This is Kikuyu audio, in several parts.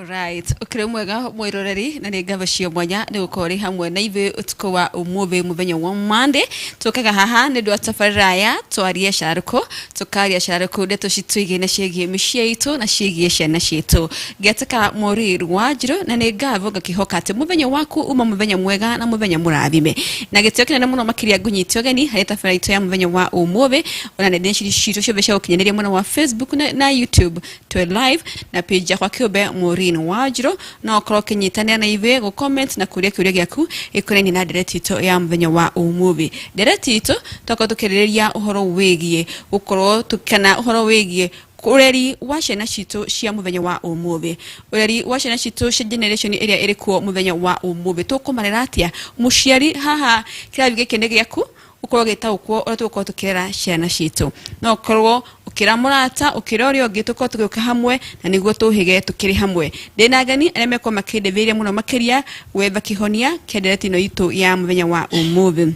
Alright, ũkĩrĩ mwega mwĩroreri na nĩ ngatho cia mwanya nĩ gũkorwo ũrĩ hamwe na ithuĩ ũtukũ wa ũmũthĩ mũthenya wa Monday. Tũkaga haha nĩ ũndũ wa tabarĩra ya twarie carũkũ, tũkaria carũkũ ndeto citwĩgiĩ na ciĩgiĩ mĩciĩ itũ na ciĩgiĩ ciana citũ. Ngetĩka Maureen Wanjirũ na nĩ ngatho ngakĩhoka atĩ mũthenya waku uma mũthenya mwega na mũthenya mũrathime. Na gĩtĩo kĩnene mũno makĩria ngũnyite ũgeni harĩ tabarĩra itũ ya mũthenya wa ũmũthĩ ona nenda citũ ciothe cia ũkinyanĩria mwena wa Facebook na YouTube twĩ live na page yakwa kĩũmbe Maureen Wanjirũ. No ũkorwo ũkĩnyitanĩra na ithuĩ gũ comment na kũria kĩũria gĩaku gĩkonainie na ndereti itũ ya mũthenya wa ũmũthĩ. Ndereti itũ twakorwo tũkĩarĩrĩria ũhoro wĩgiĩ gũkorwo kana ũhoro wĩgiĩ ũreri wa ciana citũ cia mũthenya wa ũmũthĩ, ũreri wa ciana citũ cia generation ĩrĩa ĩrĩ kuo mũthenya wa ũmũthĩ. Tũkũmarera atĩa? Mũciari haha kĩrathi gĩkĩ nĩ gĩaku ũkorwo ũgĩtaũkwo ũrĩa tũgũkorwo tũkĩrera ciana citũ. No ũkorwo ũkĩra mũrata, ũkĩra ũrĩa ũngĩ, tũkorwo tũgĩũka hamwe na nĩguo tũhĩge tũkĩrĩ hamwe. Ndĩna ageni arĩa mekorwo makĩndeithĩrĩria mũno makĩria gwetha kĩhonia kĩa ndereti ĩno itũ ya mũthenya wa ũmũthĩ.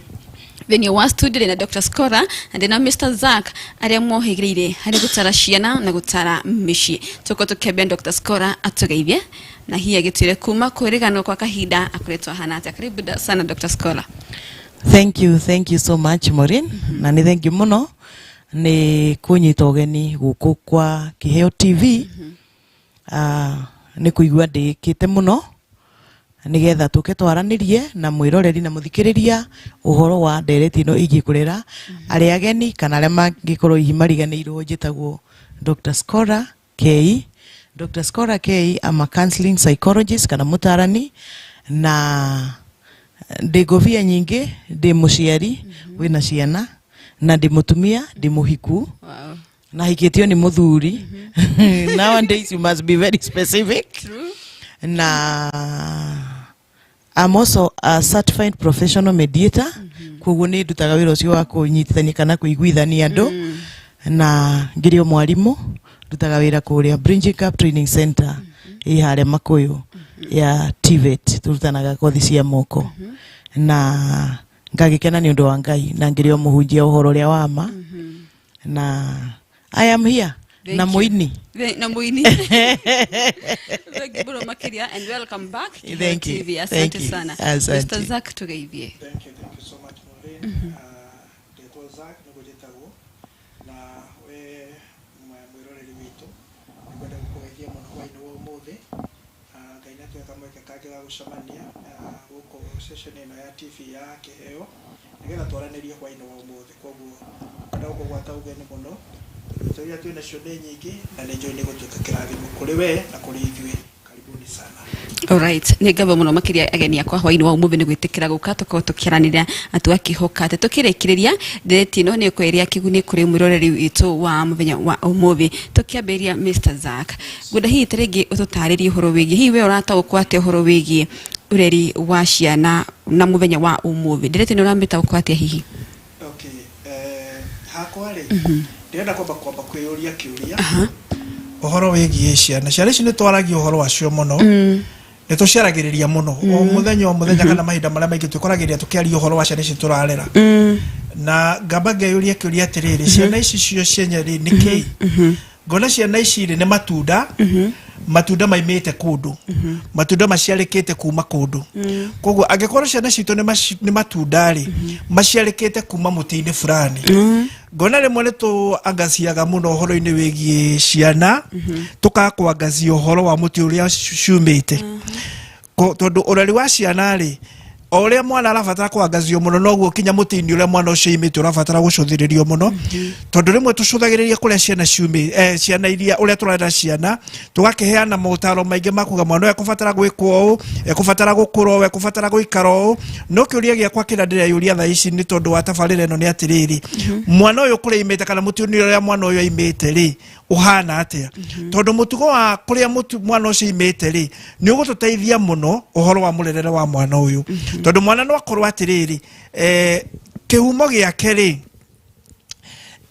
Thĩinĩ wa studio ndĩna Dr. Scora na ndĩna Mr. Zack arĩa mohĩgĩrĩire harĩ gũtara ciana na gũtara mĩciĩ. Tũkorwo tũkĩambia Dr. Scora atũgeithie na hihi agĩtwĩre kuma kwĩrĩganwo kwa kahinda akoretwo ahana atĩa. Karibu sana Dr. Scora. Thank you, thank you so much, Maureen. Na nĩ thank you mũno nĩ kũnyita ũgeni gũkũ kwa Kĩheo TV. Ah, nĩ kũigua ndĩkĩte mũno nĩgetha tũke twaranĩrie na mwĩroreri na mũthikĩrĩria ũhoro wa ndereti ĩno ĩgiĩ kũrera arĩa ageni kana arĩa mangĩkorwo hihi mariganĩirwo. Njĩtagwo Dr. Scora K. Dr. Scora K, I'm a counseling psychologist kana mũtarani na ndĩ ngũbia nyingĩ, ndĩ mũciari wĩna ciana na ndĩ mũtumia, ndĩ mũhiku. Na hikĩtio nĩ mũthuri. Nowadays you must be very specific. True. Na I'm also a certified professional mediator, koguo nĩ ndutaga wĩra ũcio wa kũnyitithania kana kũiguithania andũ, na ngĩrĩ o mwarimũ, ndutaga wĩra kũrĩa Bridging Gap Training Center ĩ harĩa Makũyũ ya TVET, tũrutanaga kothi cia moko, na ngagĩkena nĩ ũndũ wa Ngai, na ngĩrĩ o mũhunjia ũhoro ũrĩa wa ma, na I am here. Thank na you. Mũini. Na mũini. Thank you mũno makĩria and welcome back to Thank you. TV. Thank Asante you. sana. Asante. Mr. Zack, tugeithie. Thank you, thank you so much, Maureen. Ndetwo Zack nĩguo njĩtagwo, na we mwĩroreri witũ nĩngwenda gũkũgeithia mũno hwaĩ-inĩ wa ũmũthĩ. Ngai nĩ atũhe kamweke kangĩ ga gũcemania gũkũ session ĩno ya TV ya Kĩheo nĩgetha twaranĩrie hwaĩ-inĩ wa ũmũthĩ. Koguo ngwenda gũkũgwata ũgeni mũno tondũ iria twĩ nacio nĩ nyingĩ na nĩ njũĩ nĩ gũtuĩka kĩrathimo kũrĩ we na kũrĩ ithuĩ. Karibuni sana. Alright, nĩ ngatho mũno makĩria ageni akwa hwaĩ-inĩ wa ũmũthĩ nĩ gwĩtĩkĩra gũka tũkorwo tũkĩaranĩria na tũgakĩhoka atĩ tũkĩrĩkĩrĩria ndereti ĩno nĩ ĩkorwo ĩrĩ ya kĩguni kũrĩ mwĩroreri witũ wa mũthenya wa ũmũthĩ. Tũkĩambĩrĩria Mr. Zack, ngwenda hihi ta rĩngĩ ũtũtarĩrie ũhoro wĩgiĩ hihi we ũrataũkwo atĩa ũhoro wĩgiĩ ũreri wa ciana na mũthenya wa ũmũthĩ. Ndereti ĩno ũramĩtaũkwo atĩa hihi? Okay, hakwa rĩ, ndĩrenda kwamba kwĩyũria kĩũria ũhoro wĩgiĩ ciana. Ciana ici nĩ twaragia ũhoro wacio mũno, nĩ tũciaragĩrĩria mũno o mũthenya o mũthenya, kana mahinda marĩa maingĩ twĩkoragĩrĩria tũkĩaria ũhoro wa ciana ici tũrarera, na ngamba ngeyũria kĩũria atĩrĩrĩ, ciana ici cio cienye rĩ nĩ kĩĩ? Ngona ciana ici rĩ nĩ matunda, matunda maimĩte kũndũ, matunda maciarĩkĩte kuma kũndũ. Koguo angĩkorwo ciana citũ nĩ matunda rĩ, maciarĩkĩte kuma mũtĩ-inĩ fulani. Ngona rĩmwe nĩ tũangaciaga mũno ũhoro-inĩ wĩgiĩ ciana, tũkakwangazia ũhoro wa mũtĩ ũrĩa ciumĩte. Tondũ ũreri wa ciana rĩ, o ũrĩa mwana arabatara kwangazio mũno, noguo kinya mũtĩ-inĩ ũrĩa mwana ũcio imĩte ũrabatara gũcũthĩrĩrio mũno, tondũ rĩmwe tũcũthagĩrĩria kũrĩa ciana ciumĩ ciana iria ũrĩa tũrarera ciana, tũgakĩheana motaro maingĩ ma kuga mwana ũyũ ekũbatara gwĩkwo ũũ, ekũbatara gũkũra ũũ, ekũbatara gũikara ũũ. No kĩũria gĩakwa kĩrĩa ndĩreyũria thaa ici nĩ tondũ wa tabarĩra ĩno nĩ atĩrĩrĩ, mwana ũyũ kũrĩa imĩte kana mũtĩ ũrĩa mwana ũyũ aimĩte rĩ ũhana atĩa? Tondũ mũtugo wa kũrĩa mwana ũcio imĩte rĩ nĩ ũgũtũteithia mũno ũhoro wa mũrerere wa mwana ũyũ, tondũ mwana no akorwo atĩrĩrĩ, kĩhumo gĩake rĩ,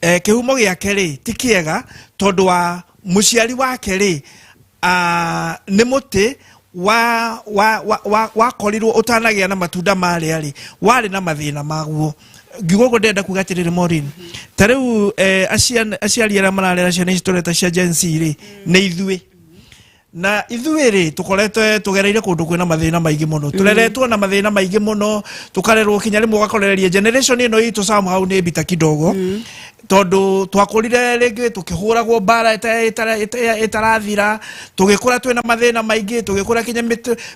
kĩhumo gĩake rĩ ti kĩega, tondũ wa mũciari wake rĩ, nĩ mũtĩ wa wa wa wa wakorirwo ũtanagĩa na matunda marĩa rĩ warĩ na mathĩna maguo. Ngiuga ũguo ndĩrenda kuga atĩrĩrĩ, Maureen, ta rĩu aciari arĩa mararera ciana ici tũreta cia Gen Z rĩ, nĩ ithuĩ. Na ithuĩ rĩ, tũkoretwe tũgereire kũndũ kwĩna mathĩna maingĩ mũno, tũreretwo na mathĩna maingĩ mũno, tũkarerwo kinya rĩmwe ũgakorereria generation ĩno itũ somehow nĩ mbita kidogo, tondũ twakũrire rĩngĩ tũkĩhũragwo mbara ĩtarathira, tũgĩkũra twĩna mathĩna maingĩ, tũgĩkũra kinya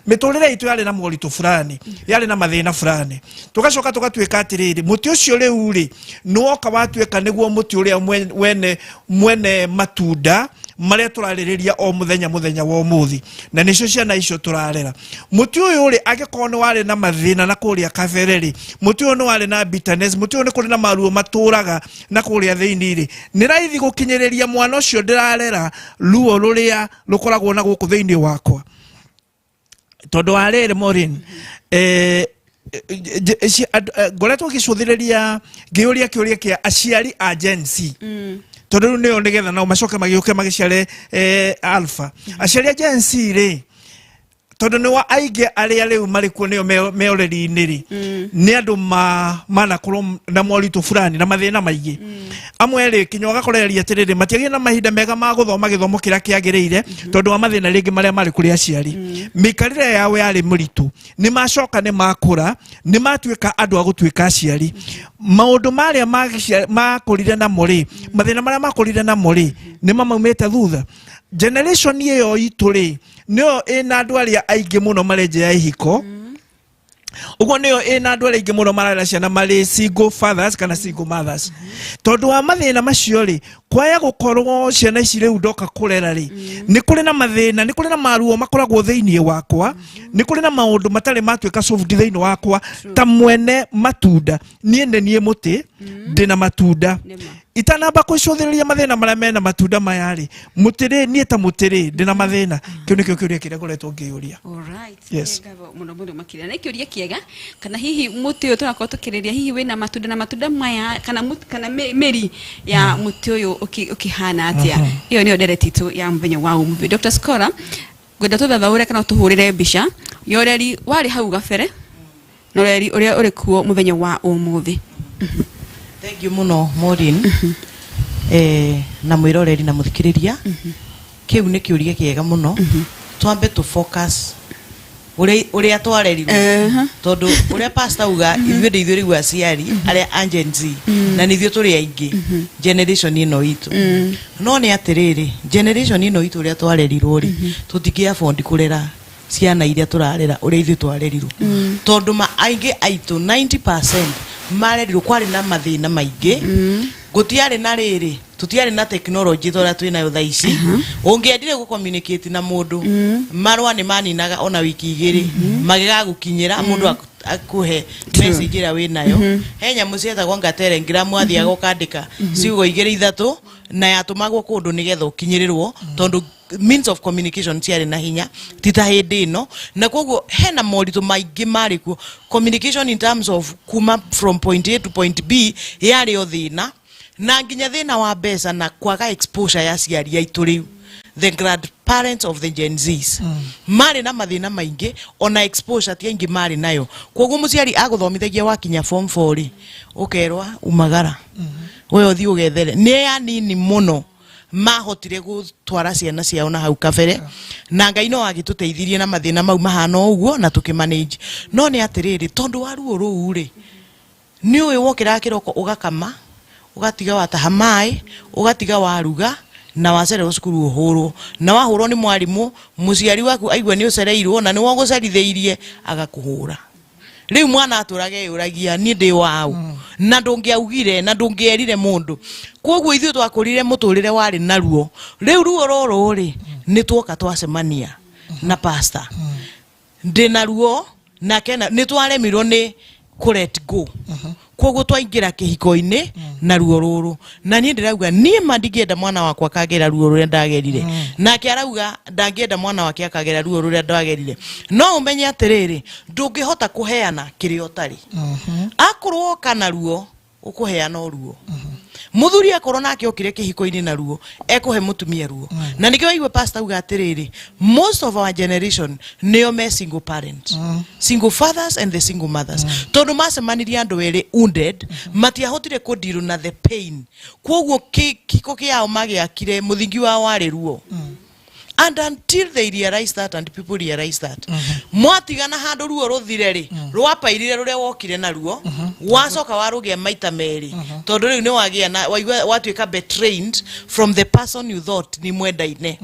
mĩtũrĩre itũ yarĩ na moritũ fulani, yarĩ na mathĩna fulani. Tũgacoka tũgatuĩka atĩrĩrĩ, mũtĩ ũcio rĩu rĩ, nĩwoka watuĩka nĩguo mũtĩ ũrĩa wene mwene matunda marĩa tũrarĩrĩria o mũthenya mũthenya wa ũmũthĩ, na nĩcio ciana icio tũrarera. Mũtĩ ũyũ rĩ, angĩkorwo nĩ warĩ na mathĩna na kũrĩa kabere rĩ, mũtĩ ũyũ nĩ warĩ na bitterness, mũtĩ ũyũ nĩ kũrĩ na maruo matũraga na kũrĩa thĩinĩ rĩ, nĩ raithi gũkinyĩrĩria mwana ũcio ndĩrarera ruo rũrĩa rũkoragwo na gũkũ thĩinĩ wakwa. Tondũ wa rĩrĩ, Maureen, ngoretwo ngĩcũthĩrĩria ngĩũria kĩũria kĩa aciari a Gen Z, tondũ rĩu nĩo nĩgetha nao macoke magĩũke magĩciare alpha. Aciari a Gen Z rĩ, tondũ nĩ wa aingĩ arĩa rĩu marĩ kuo nĩo me ũreri-inĩ rĩ, nĩ andũ manakorwo na moritũ fulani na mathĩna maingĩ. Amwe rĩ, kinya ũgakorereria atĩrĩrĩ, matiagĩire na mahinda mega ma gũthoma gĩthomo kĩrĩa kĩagĩrĩire, tondũ wa mathĩna rĩngĩ marĩa marĩ kũrĩ aciari. Mĩikarĩre yao yarĩ mũritũ. Nĩ macoka nĩ makũra, nĩ matuĩka andũ a gũtuĩka aciari. Maũndũ marĩa makũrire namo rĩ, mathĩna marĩa makũrire namo rĩ, nĩ mamaumĩte thutha. Generation ĩyo itũ rĩ, nĩyo ĩna andũ arĩa aingĩ mũno marĩ nja ya ihiko. Ũguo nĩyo ĩna andũ arĩa aingĩ mũno mararera ciana marĩ single fathers kana single mothers. Tondũ wa mathĩna macio rĩ, kwaya gũkorwo ciana ici rĩu ndoka kũrera rĩ, nĩ kũrĩ na mathĩna, nĩ kũrĩ na maruo makoragwo thĩinĩ wakwa, nĩ kũrĩ na maũndũ matarĩ matuĩka solved thĩinĩ wakwa ta mwene matunda. Niĩ nĩ niĩ mũtĩ, ndĩna matunda. Nĩma. Itanamba kwĩcũthĩrĩria mathĩna marĩa mena matunda maya rĩ, mũtĩ rĩ, niĩ ta mũtĩ rĩ, ndĩna mathĩna. Kĩu nĩkĩo kĩũria kĩrĩa ngoretwo ngĩyũria. Alright. Yes. Nĩ ngatho mũno mũno makĩria. Na nĩ kĩũria kĩega, kana hihi mũtĩ ũyũ tũrakorwo tũkĩrĩria hihi wĩna matunda, na matunda maya kana kana mĩri ya mũtĩ ũyũ ũkĩhana atĩa? Ĩyo nĩyo ndereti itũ ya mũthenya wa ũmũthĩ. Dr. Scholar, ngwenda tũthathaũre kana tũhũrĩre mbica ya ũreri warĩ hau gabere na ũreri ũrĩa ũrĩ kuo mũthenya wa ũmũthĩ. Thank you mũno, Maureen, na mwĩroreri na mũthikĩrĩria. Kĩu nĩ kĩũria kĩega mũno. Twambe tũ focus ũrĩa twarerirwo, tondũ ũrĩa pastor uga, ithuĩ ndĩ ithuĩ rĩu aciari arĩa a Gen Z, na nĩ ithuĩ tũrĩ aingĩ generation ĩno itũ. No nĩ atĩrĩrĩ, generation ĩno itũ, ũrĩa twarerirwo rĩ, tũtingĩ afford kũrera ciana iria tũrarera ũrĩa ithuĩ twarerirwo, tondũ ma aingĩ aitũ, 90% marerirwo kwarĩ na mathĩna maingĩ. Gũtiarĩ na rĩrĩ, tũtiarĩ na technology ta ũrĩa twĩnayo thaa ici. Ũngĩendire gũ communicate na mũndũ, marũa nĩ maninaga ona wiki 2 magĩgagũkinyĩra, mũndũ akũhe message ĩrĩa wĩnayo. He nyamũ cietagwo nga telegram, wathiaga ũkandĩka ciugo igĩrĩ ithatũ na yatũmagwo kũndũ nĩgetha ũkinyĩrĩrwo, tondũ means of communication ciarĩ na hinya ti ta hĩndĩ ĩno. Na koguo hena moritũ maingĩ marĩ kuo. Communication in terms of kuma from point A to point B yarĩ o thĩna, na nginya thĩna wa mbeca na kwaga exposure ya aciari aitũ. Rĩu the grandparents of the Gen Zs marĩ na mathĩna maingĩ, ona exposure ti aingĩ marĩ nayo. Koguo mũciari agũthomithagia, wakinya form 4 rĩ, ũkerwa umagara we ũthiĩ ũgethere. Nĩ anini mũno mahotire gũtwara ciana ciao na hau kabere, na Ngai no agĩtũteithirie na mathĩna mau mahana o ũguo na tũkĩmanage. No nĩ atĩrĩrĩ, tondũ wa ruo rũu rĩ, nĩ ũĩ wokĩraga kĩroko ũgakama, ũgatiga wataha maĩ, ũgatiga waruga, na wacererwo cukuru ũhũrwo, na wahũrwo nĩ mwarimũ, mũciari waku aigua nĩ ũcereirwo na nĩ wogũcerithĩirie, agakũhũra. Rĩu mwana atũraga eyũragia, niĩ ndĩ waũ? Na ndũngĩaugire na ndũngĩerire mũndũ. Koguo ithuĩ twakũrire mũtũrĩre warĩ na ruo. Rĩu ruo rũrũ rĩ, nĩ tuoka twacemania na pastor, ndĩ na ruo nake nĩ twaremirwo nĩ kũ let go. Koguo twaingĩra kĩhiko-inĩ na ruo rũrũ, na niĩ ndĩrauga niĩ ma ndingĩenda mwana wakwa akagera ruo rũrĩa ndagerire, nake arauga ndangĩenda mwana wake akagera ruo rũrĩa ndagerire. No ũmenye atĩrĩrĩ, ndũngĩhota kũheana kĩrĩa ũtarĩ. Akorwo woka na ruo, ũkũheana o ruo. Mũthuri akorwo nake okire kĩhiko-inĩ na ruo, ekũhe mũtumia ruo. Na nĩkĩo waigua pastor auga atĩrĩrĩ, most of our generation nĩo me single parent, single fathers and the single mothers, tondũ macemanirie andũ erĩ wounded, matiahotire kũdeal na the pain. Koguo kĩhiko kĩao magĩakire mũthingi wao warĩ ruo. And until they realize that and people realize that, mwatigana handũ ruo rũthire rĩ, rwapairire rũrĩa wokire naruo, wacoka warũgĩa maita merĩ, tondũ rĩu nĩ wagĩa na waigua watuĩka betrayed from the person you thought nĩ mwendaine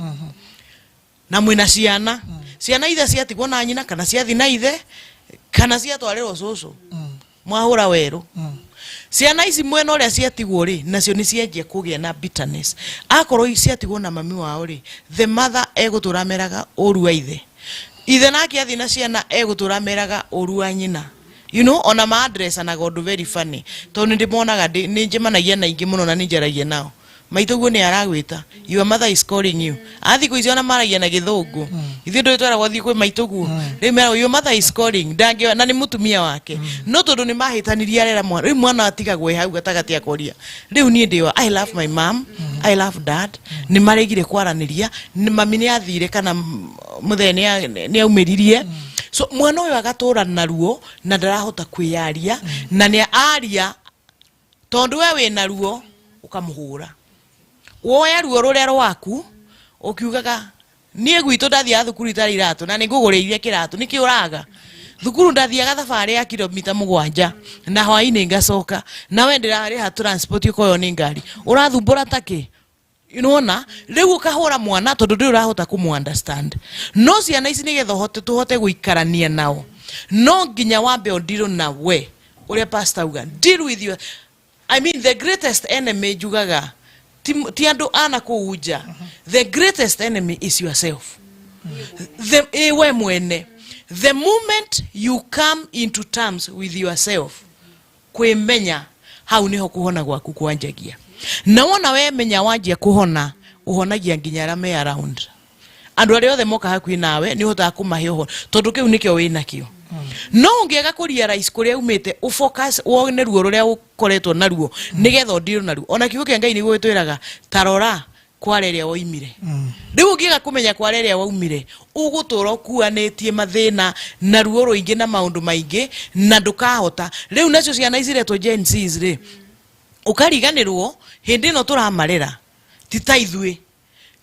na mwĩna ciana. Ciana ithe ciatigwo na nyina, kana ciathi na ithe, kana ciatwarĩrwo cũcũ, mwahũra werũ. Ciana ici mwena ũrĩa ciatigwo rĩ, nacio nĩ cianjia kũgĩa na bitterness. Akorwo ciatigwo na mami wao rĩ, the mother egũtũra meraga ũru wa ithe, ithe nake athiĩ na ciana egũtũra meraga ũru wa nyina. Ona ma addressanaga ũndũ very funny, tondũ nĩ ndĩmonaga, nĩ njemanagia na ingĩ mũno na nĩ njaragia nao. Maitũ guo nĩ aragwĩta, "Your mother is calling you." Athikũ ici ona maragia na Gĩthũngũ. Ithuĩ ndũĩ tweragwo thiĩ kwĩ maitũ guo, rĩu meragwo, "Your mother is calling." Ndangĩoya na nĩ mũtumia wake, no tondũ nĩ mahĩtanirie arera mwana, rĩu mwana atigagwo e hau gatagatĩ, akoria, "Rĩu niĩ ndĩwa?" I love my mom, I love dad. Nĩ maregire kwaranĩria, mami nĩ athire kana mũthee nĩ aumĩririe. So mwana ũyũ agatũra naruo na ndarahota kwĩyaria, na nĩ aria tondũ we wĩna ruo ũkamũhũra, woya ruo rũrĩa rwaku ũkiugaga, "Niĩ gwitũ ndathiaga thukuru itarĩ iratũ na nĩ ngũgũrĩire kĩratũ, nĩkĩ ũraga thukuru? Ndathiaga thabarĩ ya kilomita 7 na hwainĩ ngacoka, na we ndĩrarĩha transport, ũkoywo nĩ ngari, ũrathumbũra takĩ?" Nĩwona rĩu ũkahũra mwana tondũ ndũrĩ ũrahota kũmũ understand. No ciana ici, nĩgetha ũhote tũhote gũikarania nao, no nginya wambe ũndirũ na we ũrĩa pastor auga, deal with your, I mean, the greatest enemy njugaga ti andũ ana kũu nja. The greatest enemy is yourself, the we mwene. The moment you come into terms with yourself, kwĩmenya, hau niho kuhona gwaku kwanjagia. Na wona wemenya, wanjia kuhona, uhonagia nginya arĩa me around, andũ arĩa othe moka hakuhĩ nawe nĩ ũhotaga kũmahe ũhoro, tondũ kĩu nĩkĩo wĩ nakĩo. No ũngĩaga kũrealize kũrĩa umĩte, ũfocus wone ruo rũrĩa ũkoretwo naruo, nĩgetha ũndirwo naruo. Ona kiugo kĩa Ngai nĩguo gĩtwĩraga, tarora kwara ĩrĩa woimire. Rĩu ũngĩaga kũmenya kwara ĩrĩa waumire, ũgũtũra ũkuanĩtie mathĩna na ruo rũingĩ na maũndũ maingĩ, na ndũkahota. Rĩu nacio ciana ici iretwo Gen Zs rĩ, ũkariganĩrwo hĩndĩ ĩno tũramarera ti ta ithuĩ.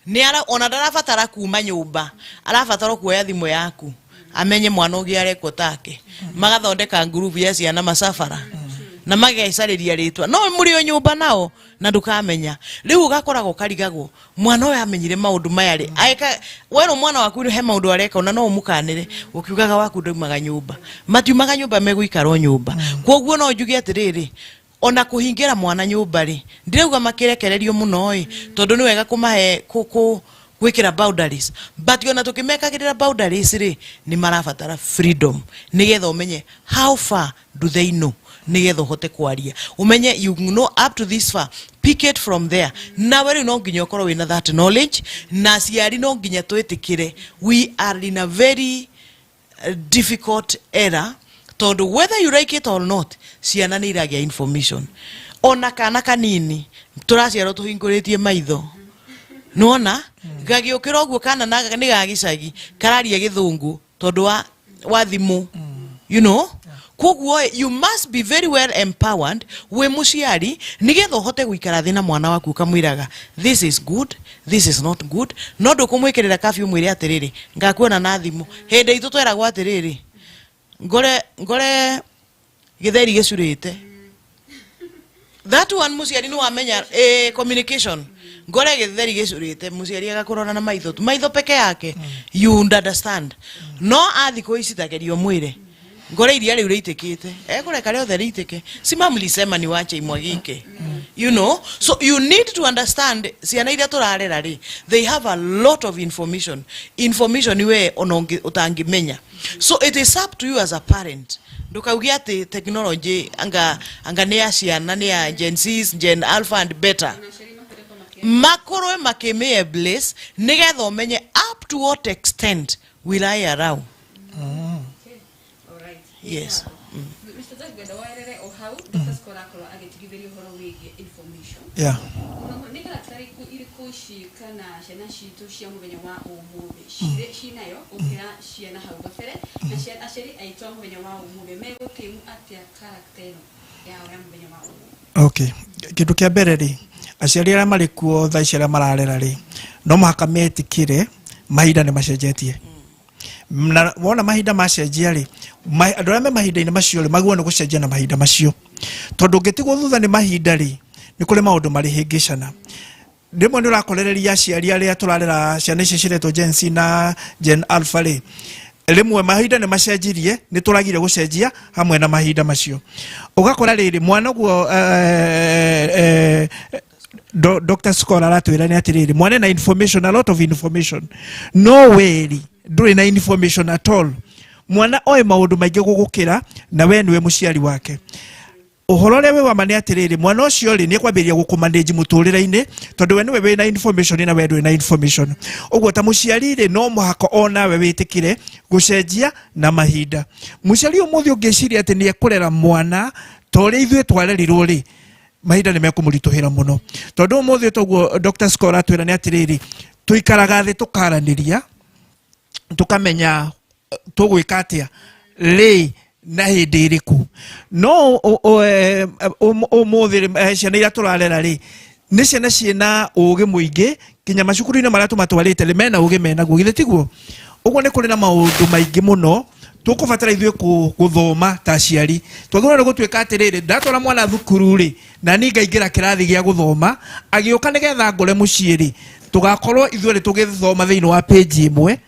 Nĩ ara ona ndarabatara kuma nyũmba, arabatara kuoya thimũ yaku amenye mwana ũngĩ arekwo take, magathondeka ngurubu ya ciana macabara na magecarĩria rĩtwa, no mũrĩ o nyũmba nao na ndũkamenya. Rĩu ũgakoragwo ũkarigagwo mwana ũyũ amenyire maũndũ maya rĩ. Aeka werwo mwana waku he maũndũ areka, ona no ũmũkanĩre ũkiugaga waku ndaumaga nyũmba. Matiumaga nyũmba, megũikara o nyũmba. Koguo no njuge atĩrĩrĩ, ona kũhingĩra mwana nyũmba rĩ, ndirauga makĩrekererio mũno ĩ, tondũ nĩ wega kũmahe gwĩkĩra boundaries, but ona tũkĩmekagĩrĩra boundaries rĩ, nĩ marabatara freedom, nĩgetha ũmenye how far do they know, nĩgetha ũhote kwaria, ũmenye you know up to this far, pick it from there. Nawe rĩu no nginya ũkorwo wĩna that knowledge. Na aciari no nginya twĩtĩkĩre we are in a very difficult era, tondũ whether you like it or not, ciana nĩ iragĩa information. Ona kana kanini tũraciarwo tũhingũrĩtie maitho, nĩwona gagĩũkĩra ũguo, kana nĩ ga gĩcagi kararia Gĩthũngũ tondũ wa thimũ. Koguo you must be very well empowered wĩ mũciari, nĩgetha ũhote gũikara thĩ na mwana waku, ũkamwĩraga, "This is good, this is not good." No ndũkũmwĩkĩrĩra kabiũ, mwĩre atĩrĩrĩ, "Ngakuona na thimũ." Hĩndĩ itũ tweragwo atĩrĩrĩ, "Ngore ngore gĩtheri gĩcurĩte." That one mũciari nĩ wamenya communication. "Ngore gĩtheri gĩcurĩte," mũciari agakũrora na maitho tu, maitho peke yake, you would understand. No athikũ ici tagerio mwĩre, "Ngore iria rĩu rĩitĩkĩte," ekũreka rĩothe rĩitĩke. "Si mama mlisema niwache imwagike?" So you need to understand ciana iria tũrarera rĩ, they have a lot of information, information we ona ũtangĩmenya. So it is up to you as a parent. Ndũkauge atĩ technology anga nĩ ya ciana, nĩ ya Gen Zs, Gen Alpha and better. Makorwe makĩmĩ embrace, nĩgetha ũmenye up to what extent will I allow. Yes. Mr. Jack, ngwenda woerere o hau Dr. Scott akorwo agĩtigithĩria ũhoro wĩgiĩ information. Mũno nĩ character irĩkũ ici kana ciana citũ cia mũthenya wa ũmũthĩ cirĩ cinayo gũkĩra ciana hau gabere, na aciari aitũ a mũthenya wa ũmũthĩ megũtĩmu atĩa character ĩno yao ya mũthenya wa ũmũthĩ? Okay, kĩndũ kĩa mbere rĩ, aciari arĩa marĩ kuo thaa ici, arĩa mararera rĩ, no mũhaka metĩkĩre Mahinda nĩ macenjetie. Na wona mahinda macenjia rĩ, andũ arĩa me mahinda-inĩ macio rĩ, magĩrĩirwo nĩ gũcenjia na mahinda macio, tondũ ũngĩtigwo thutha nĩ mahinda rĩ, nĩ kũrĩ maũndũ marĩhĩngĩcana. Rĩmwe nĩ ũrakorereria aciari arĩa tũrarera ciana ici ciretwo Gen Z na Gen Alpha rĩ, rĩmwe mahinda nĩ macenjirie, nĩ tũragire gũcenjia hamwe na mahinda macio. Ũgakora rĩrĩ mwana ũguo, Dr. Scholar aratwĩra nĩ atĩrĩrĩ, mwana ena information, a lot of information, no weri ndũrĩ na information at all. Mwana oĩ maũndũ maingĩ gũgũkĩra, na we nĩwe mũciari wake. Ũhoro ũrĩa wĩ wa ma nĩ atĩrĩrĩ, mwana ũcio rĩ, nĩ ekwambĩrĩria gũkũmanage mũtũrĩre-inĩ, tondũ we nĩwe wĩna information na we ndũrĩ na information. Ũguo ta mũciari rĩ, no mũhaka onawe wĩtĩkĩre gũcenjia na mahinda. Mũciari ũmũthĩ ũngĩciria atĩ nĩ ekũrera mwana ta ũrĩa ithuĩ twarerirwo rĩ, mahinda nĩ mekũmũritũhĩra mũno, tondũ ũmũthĩ toguo Dr. Scholar atwĩra nĩ atĩrĩrĩ, tũikaraga thĩ tũkaranĩria, tũkamenya tũgwĩka atĩa rĩ na hĩndĩ ĩrĩkũ. No ũmũthĩ ciana iria tũrarera rĩ, nĩ ciana ciĩna ũgĩ mũingĩ, nginya macukuru-inĩ marĩa tũmatwarĩte rĩ, mena ũgĩ menaguo, githĩ tiguo? Ũguo nĩ kũrĩ na maũndũ maingĩ mũno tũkũbatara ithuĩ gũthoma ta aciari. Twagĩrĩirwo nĩ gũtuĩka atĩrĩrĩ, ndatwara mwana thukuru rĩ, na niĩ ngaingĩra kĩrathi gĩa gũthoma, agĩũka nĩgetha ngore mũciĩ rĩ, tũgakorwo ithuĩ rĩ tũgĩthoma thĩinĩ wa page ĩmwe,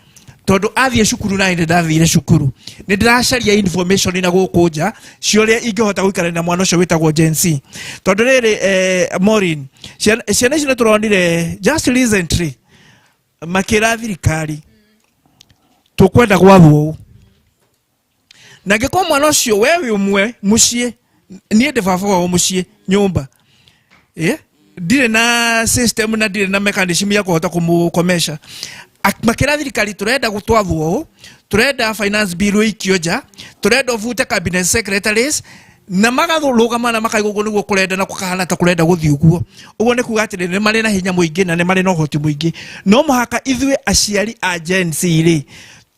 tondũ athiĩ cukuru na nĩ ndathire cukuru, nĩ ndĩracaria information na gũkũ nja cia ũrĩa ingĩhota gũikarania na mwana ũcio wĩtagwo Gen Z. Tondũ rĩrĩ, Maureen, ciana ici nĩ tũronire just recently makĩra thirikari tũkwenda gwathwo ũũ, na angĩkorwo mwana ũcio we wĩ ũmwe mũciĩ, niĩ ndĩ baba wao mũciĩ nyũmba, ndirĩ na system na ndirĩ na mechanism ya kũhota kũmũkomesha. Makĩra thirikari tũrenda gũtwathwo ũũ, tũrenda finance bill ĩikio nja, tũrenda ũbute cabinet secretaries, na magarũgama na makaigua ũguo nĩguo kũrenda, na gũkahana ta kũrenda gũthiĩ ũguo. Ũguo nĩ kuga atĩrĩ, nĩ marĩ na hinya mũingĩ na nĩ marĩ na ũhoti mũingĩ. No mũhaka ithuĩ aciari a Gen Z rĩ,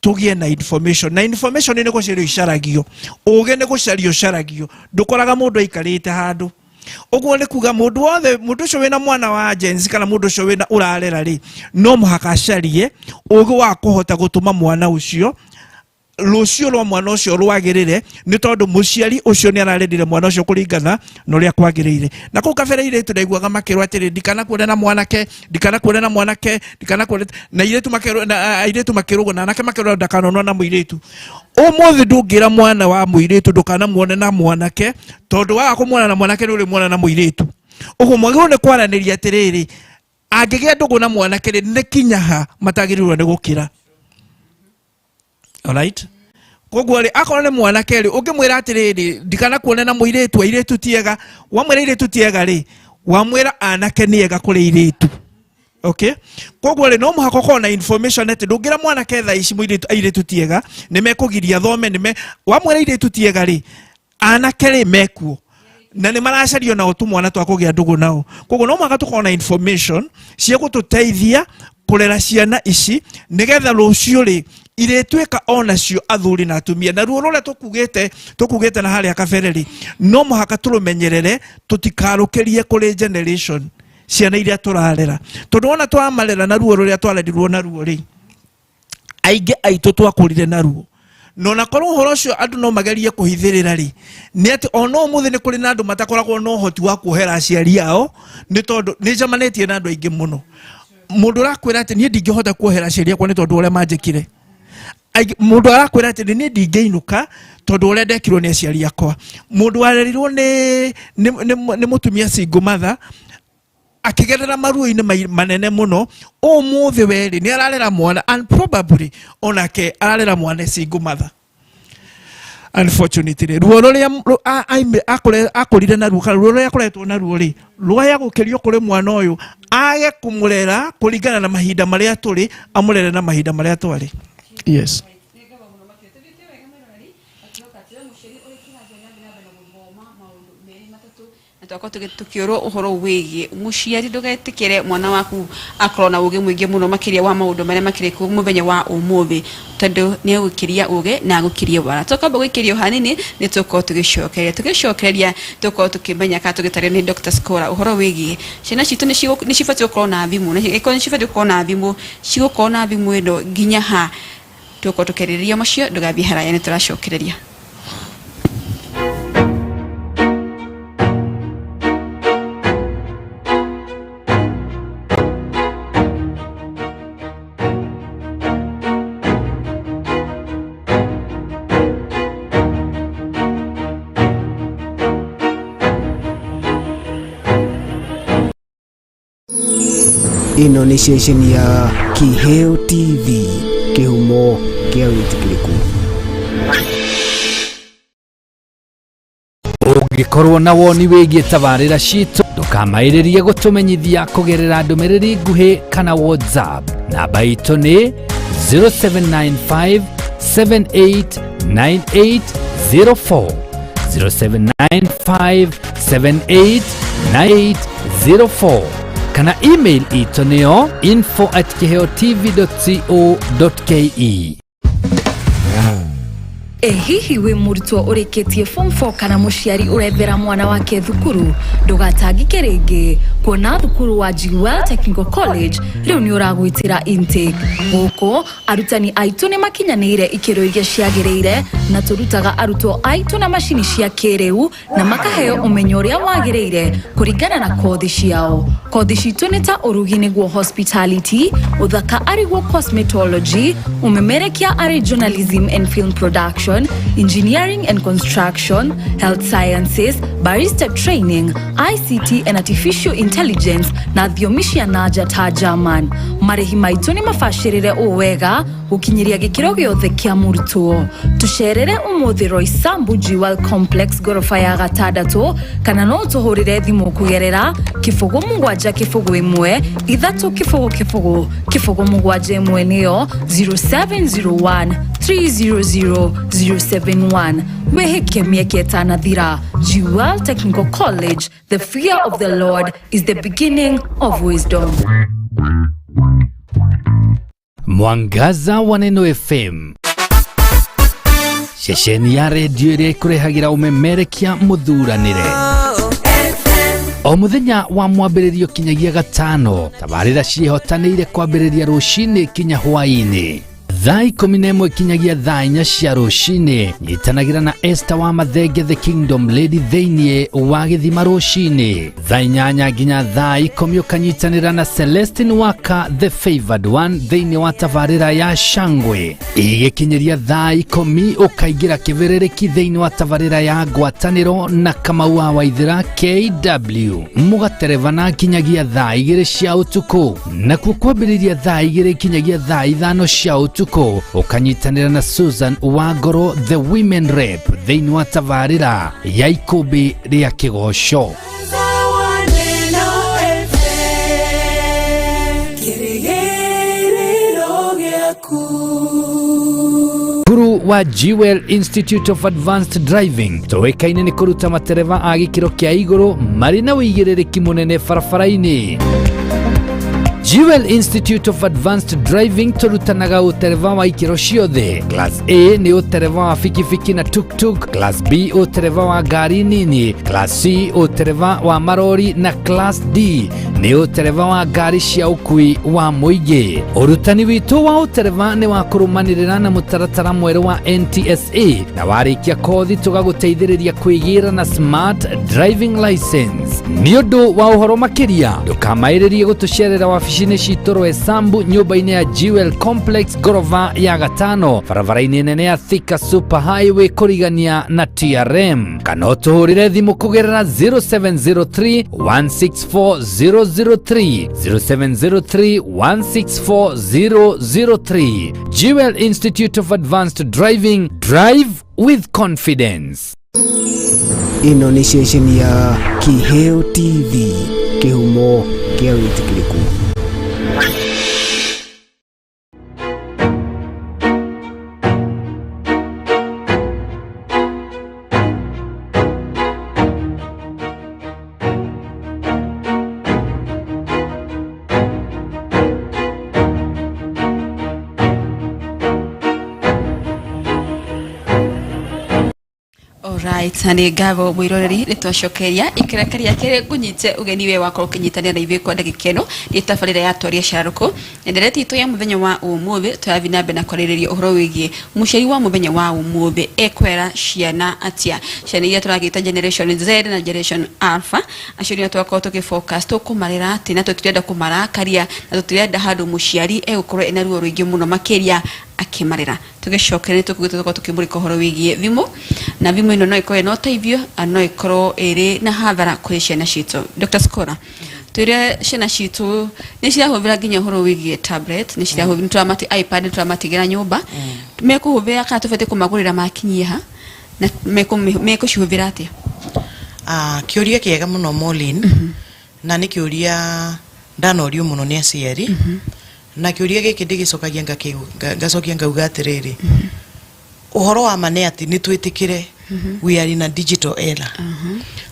tũgĩe na information, na information nĩ gũcario icaragio, ũgĩ nĩ gũcario ũcaragio, ndũkoraga mũndũ aikarĩte handũ. Ũguo nĩ kuga mũndũ wothe, mũndũ ũcio wĩna mwana wa Gen Z kana mũndũ ũcio wĩna ũrarera rĩ, no mũhaka acarie ũgĩ wa kũhota gũtũma mwana ũcio, rũciũ rwa mwana ũcio rwagĩrĩre, nĩ tondũ mũciari ũcio nĩ ararendire mwana ũcio kũringana na ũrĩa kwagĩrĩire. Na kũu kabere airĩtu ndaiguaga makĩrwo atĩrĩ, ndikanakuone na mwanake, ndikanakuone na mwanake, ndikanakuone na airĩtu makerwo, na airĩtu makĩrwo, na anake makerwo ndakanonwo na mũirĩtu. Ũmũthĩ ndũngĩra mwana wa mũirĩtu ndũkanamuone na mwanake, tondũ waga kũmuona na mwanake nĩ ũrĩmuona na mũirĩtu. Ũguo mwagĩrĩirwo nĩ kwaranĩria atĩrĩrĩ, angĩgĩa ndũgũ na mwanake rĩ, nĩ kinya ha matagĩrĩirwo nĩ gũkĩra. Alright? Koguo rĩ, akorwo nĩ mwanake rĩ, ũngĩmwĩra atĩrĩrĩ, ndikanakuone na mũirĩtu, airĩtu ti ega, wamwĩra airĩtu ti ega rĩ, wamwĩra anake nĩ ega kũrĩ airĩtu. Okay? Koguo rĩ, no mũhaka ũkorwo na information atĩ ndũngĩra mwanake thaa ici mũirĩtu, airĩtu ti ega, nĩ mekũgiria thome, nĩ me, wamwĩra airĩtu ti ega rĩ, anake rĩ mekuo na nĩ maracario nao tũmwana twa kũgĩa ndũgũ nao. Koguo no mũhaka tũkorwo na information cia gũtũteithia kũrera ciana ici, nĩgetha rũciũ rĩ irĩtuĩka onacio athuri na atumia. Na ruo rũrĩa tũkugĩte na harĩa kabere rĩ, no mũhaka tũrũmenyerere, tũtikarũkĩrie kũrĩ generation ciana iria tũrarera, tondũ wona twamarera na ruo rũrĩa twarerirwo naruo rĩ, aingĩ aitũ twakũrire naruo. Na onakorwo ũhoro ũcio andũ no magerie kũhithĩrĩra rĩ, nĩ atĩ ona ũmũthĩ nĩ kũrĩ na andũ matakoragwo na ũhoti wa kuohera aciari ao, nĩ tondũ nĩ njamanĩtie na andũ aingĩ mũno. Mũndũ ũrakwĩra atĩ niĩ ndingĩhota kuohera aciari akwa nĩ tondũ ũrĩa manjĩkire. Mũndũ arakwĩra atĩ niĩ ndingĩinũka tondũ ũrĩa ndekirwo nĩ aciari akwa. Mũndũ warerirwo nĩ mũtumia single mother, akĩgerera maruo-inĩ manene mũno, ũmũthĩ werĩ nĩ ararera mwana, and probably onake ararera mwana single mother. Unfortunately, ruo rũrĩa akũrire naruo, kana ruo rũrĩa akoretwo naruo rĩ, rwaya gũkĩrio kũrĩ mwana ũyũ, age kũmũrera kũringana na mahinda marĩa tũrĩ, amũrere na mahinda marĩa twarĩ. Yes. Na Twakorwo tukiurwo uhoro wigie muciari ndugetikire mwana waku akorwo na ugi mwingi muno makiria wa maundu maria makiri ku muthenya wa umuthi, tondu ni egukiria ugi na agukirie wara. Tukamba gwikirio hanini ni tukorwo tugicokeria tukorwo tukimenya ka tugitario ni Dr. Skora uhoro wigie ciana citu ni cibatiĩ gukorwo na thimu, na ikorwo ni cibatiĩ gukorwo na thimu, cigukorwo na thimu ĩno nginya ha. Tukorwo tukĩarĩrĩria macio, ndũgathiĩ haraya, nĩ tũracokereria. Ĩno nĩ ceceni ya Kiheo TV, kĩhumo kĩa wĩtĩkĩrĩku. Ũngĩkorwo na woni wĩgiĩ tabarĩra citũ, ndũkamaĩrĩrie gũtũmenyithia kũgerera ndũmĩrĩri nguhĩ kana WhatsApp. Namba itũ nĩ 0795 789804, 0795 789804, kana email itũ nĩyo info@kiheotv.co.ke. Ĩ hihi wĩ mũrutwo ũrĩkĩtie form 4 kana mũciari ũrethera mwana wake thukuru? Ndũgatangĩke rĩngĩ, kuona thukuru wa Jewel Technical College rĩu nĩ ũragwĩtĩra intake. Gũkũ arutani aitũ nĩ makinyanĩire ikĩro iria ciagĩrĩire, na tũrutaga arutwo aitũ na macini cia kĩrĩu na makaheo ũmenyo ũrĩa wagĩrĩire kũringana na kothi ciao. Kothi citũ nĩ ta ũrugi nĩguo hospitality, ũthaka arĩguo cosmetology, ũmemerekia arĩ journalism and film production, engineering and construction, health sciences, barista training, ICT and artificial intelligence na thiomi cia nanja ta German. Marĩhi maitũ nĩ mabacĩrĩre ũũ wega gũkinyĩria gĩkĩro gĩothe kĩa mũrutwo. Tũcerere ũmũthĩ Roysambu Jewel Complex ngoroba ya gatandatũ, kana no tũhũrĩre thimũ kũgerera 0 7 0 1 3 0 0 0 7 1, nĩyo 0701 300 071. Wĩhĩke mĩeke ĩtanathira. Jewel Technical College, the fear of the Lord is the beginning of wisdom. Mwangaza wa Neno FM, ceceni ya redio ĩrĩa ĩkũrehagĩra ũmemerekia mũthuranĩre o mũthenya wa mwambĩrĩrio kinyagia gatano. Tabarĩra ciĩhotanĩire kwambĩrĩria rũcinĩ kinya hwaĩ-inĩ thaa 11 kinyagia thaa 4 cia rũcinĩ. Nyitanagĩra na Esther wa Mathenge the Kingdom Lady thĩinĩ wa gĩthima rũcinĩ thaa 8 nginya thaa 10, ũkanyitanĩra na Celestine Waka the Favored One thĩinĩ wa tabarĩra ya Shangwe. Igĩkinyĩria thaa 10 ũkaingĩra kĩbĩrĩrĩki thĩinĩ wa tabarĩra ya ngwatanĩro na Kamau wa Waithĩra KW, mũgaterebana nginyagia thaa 2 cia ũtukũ. Nakuo kwambĩrĩria thaa 2 kinyagia thaa 5 cia ũtukũ ũkanyitanĩra na Susan Wangoro the Women Rep thĩinĩ wa tabarĩra ya ikũmbĩ rĩa kĩgoco. Cukuru wa Jewel Institute of Advanced Driving tũĩkaine nĩ kũruta matereba a gĩkĩro kĩa igũrũ marĩ na ũigĩrĩrĩki mũnene barabara-inĩ. Jewel Institute of Advanced Driving tũrutanaga ũtereba wa ikĩro ciothe. Class A nĩ ũtereba wa bikibiki na tuk-tuk, Class B ũtereba wa ngari nini, Class C ũtereba wa marori na Class D nĩ ũtereba wa ngari cia ũkui wa mũingĩ. Ũrutani witũ wa ũtereba nĩ wa kũrũmanĩrĩra na mũtaratara mwerũ wa NTSA, na warĩkia kothi tũgagũteithĩrĩria kwĩgĩra na smart driving license. Nĩ ũndũ wa ũhoro makĩria, ndũkamaĩrĩrie gũtũcerera wabici-inĩ citũ Roysambu nyũmba-inĩ ya Jewel Complex ngoroba ya gatano barabara-inĩ nene ya Thika Super Highway kũrigania na TRM, kana ũtũhũrĩre thimũ kũgerera 0703 164 003, 0703 164 003. Jewel Institute of Advanced Driving, drive with confidence. Ĩno nĩ ceceni ya Kiheo TV, kĩhumo kĩa wĩtĩkĩrĩku. Alright, na nĩ ngatho mwĩroreri nĩ twacokeria ikereka rĩa kerĩ ngũnyite ũgeni we wakorwo ũkĩnyitanĩra na ithuĩ kwa ndagĩka ĩno nĩ tabarĩra ya twaria carũkũ na ndereti itũ ya mũthenya wa ũmũthĩ tũrathiĩ na mbere na kwarĩrĩria ũhoro wĩgiĩ mũciari wa mũthenya wa ũmũthĩ ekwera ciana atĩa, ciana iria tũragĩta generation Z na generation Alpha, acio nĩo twakorwo tũgĩfocus tũkũmarera atĩ na tũtirenda kũmarakaria na tũtirenda handũ mũciari egũkorwo ena ruo rũingĩ mũno makĩria akĩmarera. Tũgĩcokera nĩ tũkugĩte tũkorwo tũkĩmũrĩka ũhoro wĩgiĩ thimũ, na thimũ ĩno no ĩkorwo ĩna ũteithio na no ĩkorwo ĩrĩ na hathara kũrĩ ciana citũ. Dr. Skora, twĩre ciana citũ nĩ cirahũthĩra nginya ũhoro wĩgiĩ tablet, nĩ cirahũthĩra, nĩ tũramati iPad, nĩ tũramatigĩra nyũmba, mekũhũthĩra kana tũbatiĩ kũmagũrĩra makinyie ha na mekũcihũthĩra atĩa? Kĩũria kĩega mũno Maureen, na nĩ kĩũria ndanorio mũno nĩ aciari, na kĩũria gĩkĩ ndĩgĩcokagia ngacokia ngauga atĩrĩrĩ, ũhoro wa ma nĩ atĩ nĩ twĩtĩkĩre we are in a digital era.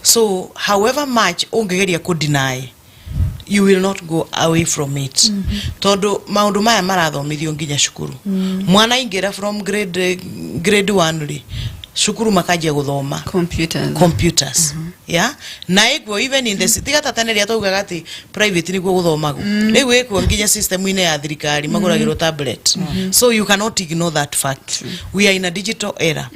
So however much ũngĩgeria kũ deny, you will not go away from it, tondũ maũndũ maya marathomithio nginya cukuru. Mwana aingĩra from grade 1 rĩ, cukuru makanjia gũthoma computers. Computers, yeah, na ĩkuo even in the tiga ta tene rĩrĩa twaugaga atĩ private nĩkuo gũthomagwo, rĩu ĩkuo nginya system-inĩ ya thirikari magũragĩrwo tablet. So you cannot ignore that fact, we are in a digital era.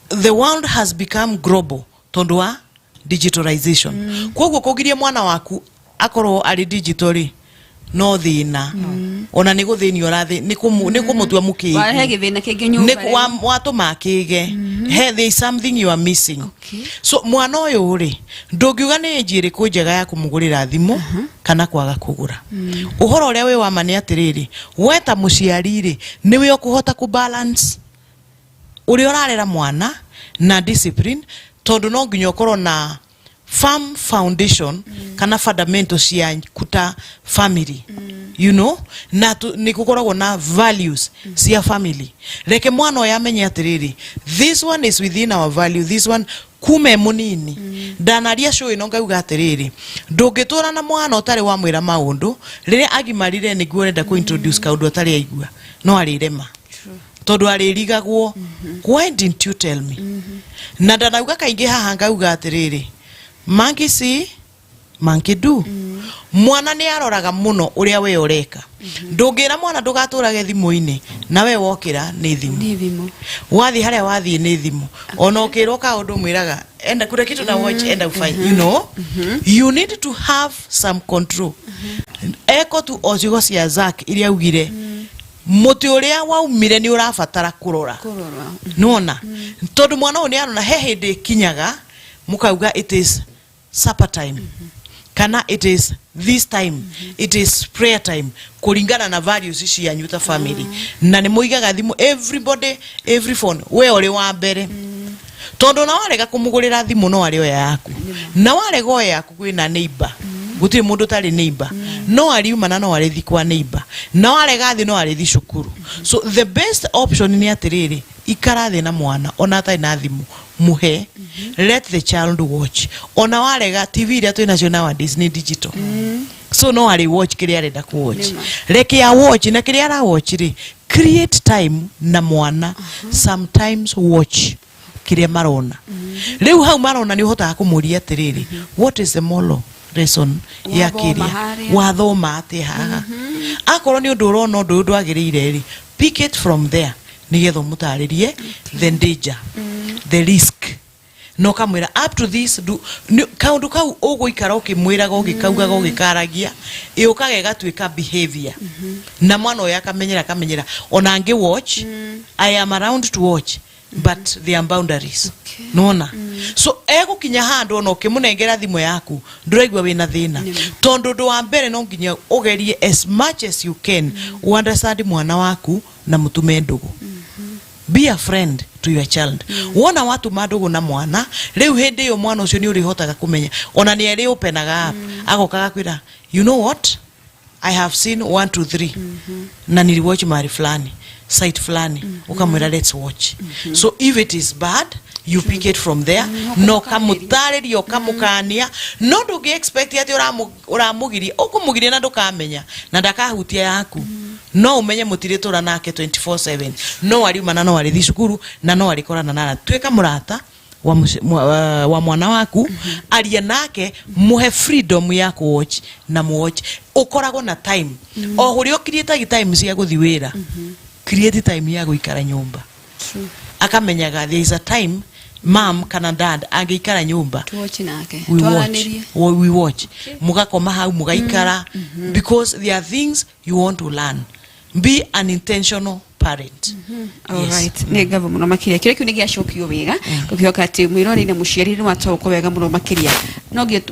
The world has become global tondũ wa digitalization. Koguo kũgiria mwana waku akorwo arĩ digital rĩ, no thĩna ona nĩ gũthĩnio ũrathĩ nĩ kũmũtua mũkĩgu. Warehe gĩthĩna kĩngĩ nyũmba. Nĩ watũma akĩge he there is something you are missing. So mwana ũyũ rĩ, ndũngiuga nĩ age ĩrĩkũ njega ya kũmũgũrĩra thimũ kana kwaga kũgũra. Ũhoro ũrĩa wĩ wa ma nĩ atĩrĩrĩ, we ta mũciari rĩ, nĩwe ũkũhota kũ balance ũrĩa ũrarera mwana na discipline, tondũ no nginya ũkorwo na firm foundation kana fundamental cia kuta family na nĩ gũkoragwo na values cia family. Reke mwana ũyũ amenye atĩrĩrĩ, this one is within our value, this one kuma e mũnini. Ndanaria show ĩno ngauga atĩrĩrĩ, ndũngĩtũra na mwana ũtarĩ wamwĩra maũndũ. Rĩrĩa agimarire nĩguo ũrenda kũ introduce kaũndũ atarĩ aigua, no arĩrema tondũ arĩrigagwo, "Why didn't you tell me?" Na ndanauga kaingĩ haha ngauga atĩrĩrĩ, monkey see, monkey do. Mwana nĩ aroraga mũno ũrĩa we ũreka. Ndũngĩra mwana ndũgatũrage thimũ-inĩ na we wokĩra nĩ thimũ. Nĩ thimũ. Wathiĩ harĩa wathiĩ nĩ thimũ. Ona ũkĩrwo kaũndũ mwĩraga enda kuna kitu na watch, enda ufanye. You need to have some control. Eko tu o ciugo cia Zack iria augire, mũtĩ ũrĩa waumire nĩ ũrabatara kũrora. Kũrorwa. Nona tondũ mwana ũyũ nĩ arona he hĩndĩ ĩkinyaga mũkauga it is supper time kana it is this time, it is prayer time, kũringana na values cianyu ta family, na nĩ mũigaga thimũ, everybody, every phone, we ũrĩ wa mbere, tondũ na warega kũmũgũrĩra thimũ no arĩ oya yaku, na warega oya yaku kwĩna neighbor. Gũtirĩ mũndũ ũtarĩ neighbor, no ariuma na no arĩthi kwa neighbor, na warega thĩ no arĩthi cukuru. So the best option nĩ atĩrĩrĩ, ikara thĩ na mwana ona atarĩ na thimũ, mũhe, let the child watch. Ona warega, TV iria twĩ nacio nowadays nĩ digital, so no arĩ watch kĩrĩa arenda kũ watch. Reke a watch, na kĩrĩa ara watch rĩ, create time na mwana. Sometimes watch kĩrĩa marona. Rĩu hau marona nĩ ũhotaga kũmũria atĩrĩrĩ, "What is the moral lesson ya Wathoma kĩrĩa harĩa? Wathoma atĩa haha?" Akorwo nĩ ũndũ ũrona ũndũ ũyũ ndwagĩrĩire rĩ, pick it from there nĩgetha ũmũtarĩrie the danger, the risk, na ũkamwĩra up to this do kaũndũ kau ũgũikara ũkĩmwĩraga, ũgĩkaugaga, ũgĩkaragia, ĩũkaga ĩgatuĩka behavior, na mwana ũyũ akamenyera, akamenyera ona angĩ watch, "I am around to watch, but there are boundaries." Nona so egũkinya handũ ona ũkĩmũnengera thimũ yaku ndũraigua wĩna thĩna, tondũ ũndũ wa mbere no nginya ũgerie as much as you can understand mwana waku na mũtume ndũgũ. Be a friend to your child. Wona watuma ndũgũ na mwana, rĩu hĩndĩ ĩyo mwana ũcio nĩ ũrĩhotaga kũmenya ona nĩ arĩ openaga up, agoka agakwĩra, "You know what, I have seen 1 2 3 na niliwatch mahali fulani, site fulani." Ukamwĩra, "Let's watch." So if it is bad, you pick it from there, na ũkamũtarĩria, ũkamũkania, no ndũngĩ expect atĩ ũramũgiria, ũkũmũgiria na ndũkamenya na ndakahutia yaku. No ũmenye mũtirĩtũra nake 24/7, no ariuma na no arĩthi cukuru na no arĩkorana na tuĩka mũrata. Wa mwana waku, aria nake, muhe freedom ya ku watch na mu watch ukoragwo na time o huria ukirietagia time cia guthi wira, create time ya guikara nyumba. Akamenyaga there is a time mam kana dad angĩikara nyumba. Tuwatch nake. We watch. Twaranĩrie. We watch, mugakoma hau mugaikara, because there are things you want to learn. Be an intentional parent. Yes. Alright, nĩ ngatho mũno makĩria. Kĩrĩa kĩu nĩ gĩacokio wega, tũkĩhoka atĩ mwĩroreri na mũciari nĩ wataũkwo wega mũno makĩria.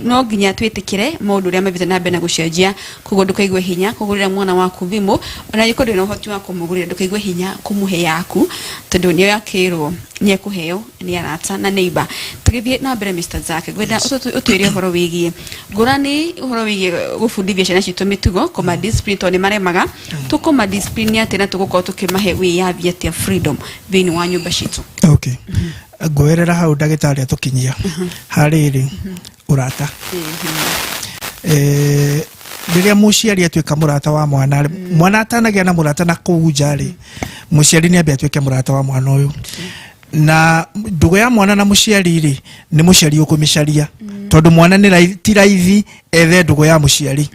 No nginya twĩtĩkĩre maũndũ ũrĩa mathiĩte na mbere na gũcenjia, koguo ndũkaigue hinya kũgũrĩra mwana waku thimũ, ona angĩkorwo ndũrĩ na ũhoti wa kũmũgũrĩra, ndũkaigue hinya kũmũhe yaku, tondũ nĩyo yakĩrwo nĩ ekũheo nĩ arata na neighbor. Tũgĩthiĩ na mbere, Mr. Zack, ngwenda ũtwĩre ũhoro wĩgiĩ ngũrani, ũhoro wĩgiĩ gũbundithia ciana citũ mĩtugo, kũma discipline, tondũ nĩ maremaga. Tũkũma discipline atĩa na tũgũkorwo tũkĩmahe wĩyathi atĩa, freedom, thĩinĩ wa nyũmba citũ? Okay, ngũerera hau ndagĩtarĩ atũkinyia harĩrĩ ũrata. Rĩrĩa mũciari atuĩka mũrata wa mwana rĩ, mwana atanagĩa na mũrata na kũu nja rĩ, mũciari nĩ ambe atuĩke mũrata wa mwana ũyũ. Na ndũgũ ya mwana na mũciari rĩ, nĩ mũciari ũkũmĩcaria, tondũ mwana nĩ ti raithi ethe ndũgũ ya mũciari,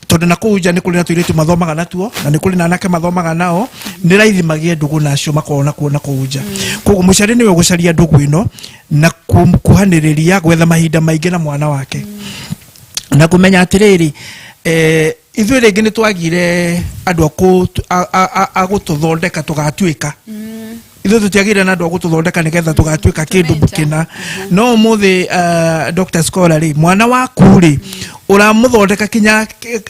tondũ na kũu nja nĩ kũrĩ na tũirĩtu mathomaga natuo na nĩ kũrĩ na anake mathomaga nao, nĩ raithi magĩe ndũgũ nacio makorwo nakuo na kũu nja. Koguo mũciari nĩwe ũgũcaria ndũgũ ĩno na kuhanĩrĩria, gwetha mahinda maingĩ na mwana wake na kũmenya atĩrĩrĩ, ithuĩ rĩngĩ nĩ twagire andũ a gũtũthondeka tũgatuĩka. Ithuĩ tũtiagire na andũ a gũtũthondeka nĩgetha tũgatuĩka kĩndũ Mentor. kĩna. No ũmũthĩ, Dr. Scholar rĩ, mwana waku rĩ, ũramũthondeka kinya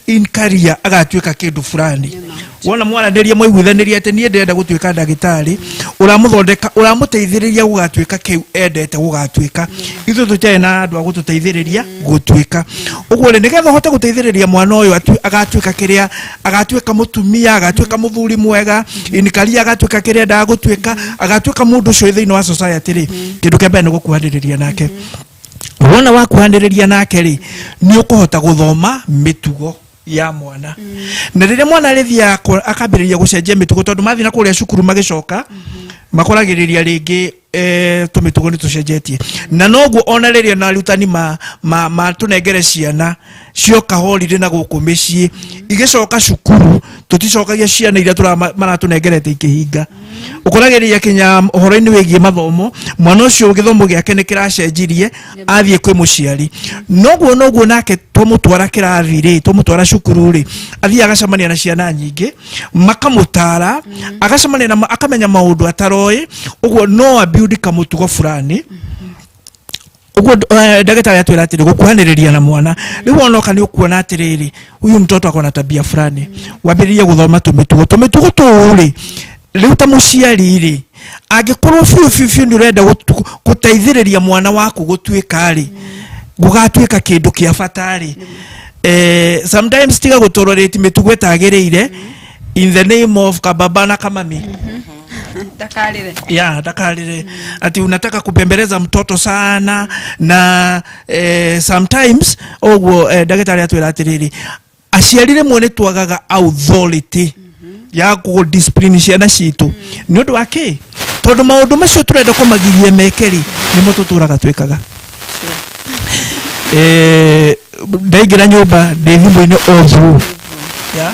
in career agatuĩka kĩndũ fulani. Wona mwaranĩria, mwaiguithanĩria atĩ niĩ ndĩrenda gũtuĩka ndagĩtarĩ, ũramũthondeka, ũramũteithĩrĩria gũgatuĩka kĩu endete gũgatuĩka. Ithuĩ tũtiarĩ na andũ a gũtũteithĩrĩria gũtuĩka ũguo rĩ, nĩgetha ũhote gũteithĩrĩria mwana ũyũ agatuĩka kĩrĩa agatuĩka, mũtumia agatuĩka, mũthuri mwega in career agatuĩka kĩrĩa endaga gũtuĩka, agatuĩka mũndũ ũcio thĩinĩ wa society rĩ, kĩndũ kĩa mbere nĩ gũkuhanĩrĩria nake. Wona wakuhanĩrĩria nake rĩ, nĩ ũkũhota gũthoma mĩtugo ya mwana. Na rĩrĩa mwana arĩthiaga akambĩrĩria gũcenjia mĩtugo, tondũ mathiĩ na kũrĩa cukuru magĩcoka makoragĩrĩria rĩngĩ tũmĩtugo nĩ tũcenjetie. Na noguo ona rĩrĩa na arutani ma tũnengere ciana cioka holiday na gũkũ mĩciĩ, igĩcoka cukuru tũticokagia ciana iria maratũnengerete ikĩhinga. Ũkoragĩrĩria kinya ũhoro-inĩ wĩgiĩ mathomo, mwana ũcio gĩthomo gĩake nĩ kĩracenjirie athiĩ kwĩ mũciari. Noguo nake twamũtwara kĩrathi rĩ, twamũtwara cukuru rĩ, athiĩ agacemania na ciana nyingĩ makamũtara, agacemania na akamenya maũndũ ataroĩ, ũguo no abuild kamũtugo fulani. Ũguo ndagĩtarĩ atwĩra atĩrĩ, gũkuhanĩrĩria na mwana, rĩu onoka nĩ ũkuona atĩrĩrĩ, huyu mtoto ako na tabia fulani, wambĩrĩrie gũthoma tũmĩtugo tũu rĩ. Rĩu ta mũciari rĩ, angĩkorwo biũ biũ biũ nĩ ũrenda gũteithĩrĩria mwana waku gũtuĩka rĩ, gũgatuĩka kĩndũ kĩa bata rĩ, sometimes tiga gũtolerate mĩtugo ĩtagĩrĩire in the name of kababa na kamami. Ndakarĩre. Ya ndakarire, ati unataka kupembeleza mtoto sana. Na sometimes ũguo ndagĩtarĩ atwĩra atĩrĩrĩ, aciari rĩmwe nĩ twagaga authority ya kũ discipline ciana citũ. Nĩ ũndũ wa kĩ? Tondũ maũndũ macio tũrenda kũmagiria meke rĩ, nĩmo tũtũraga twĩkaga. Ndaingĩra nyũmba ndĩ thimũ-inĩ all through ya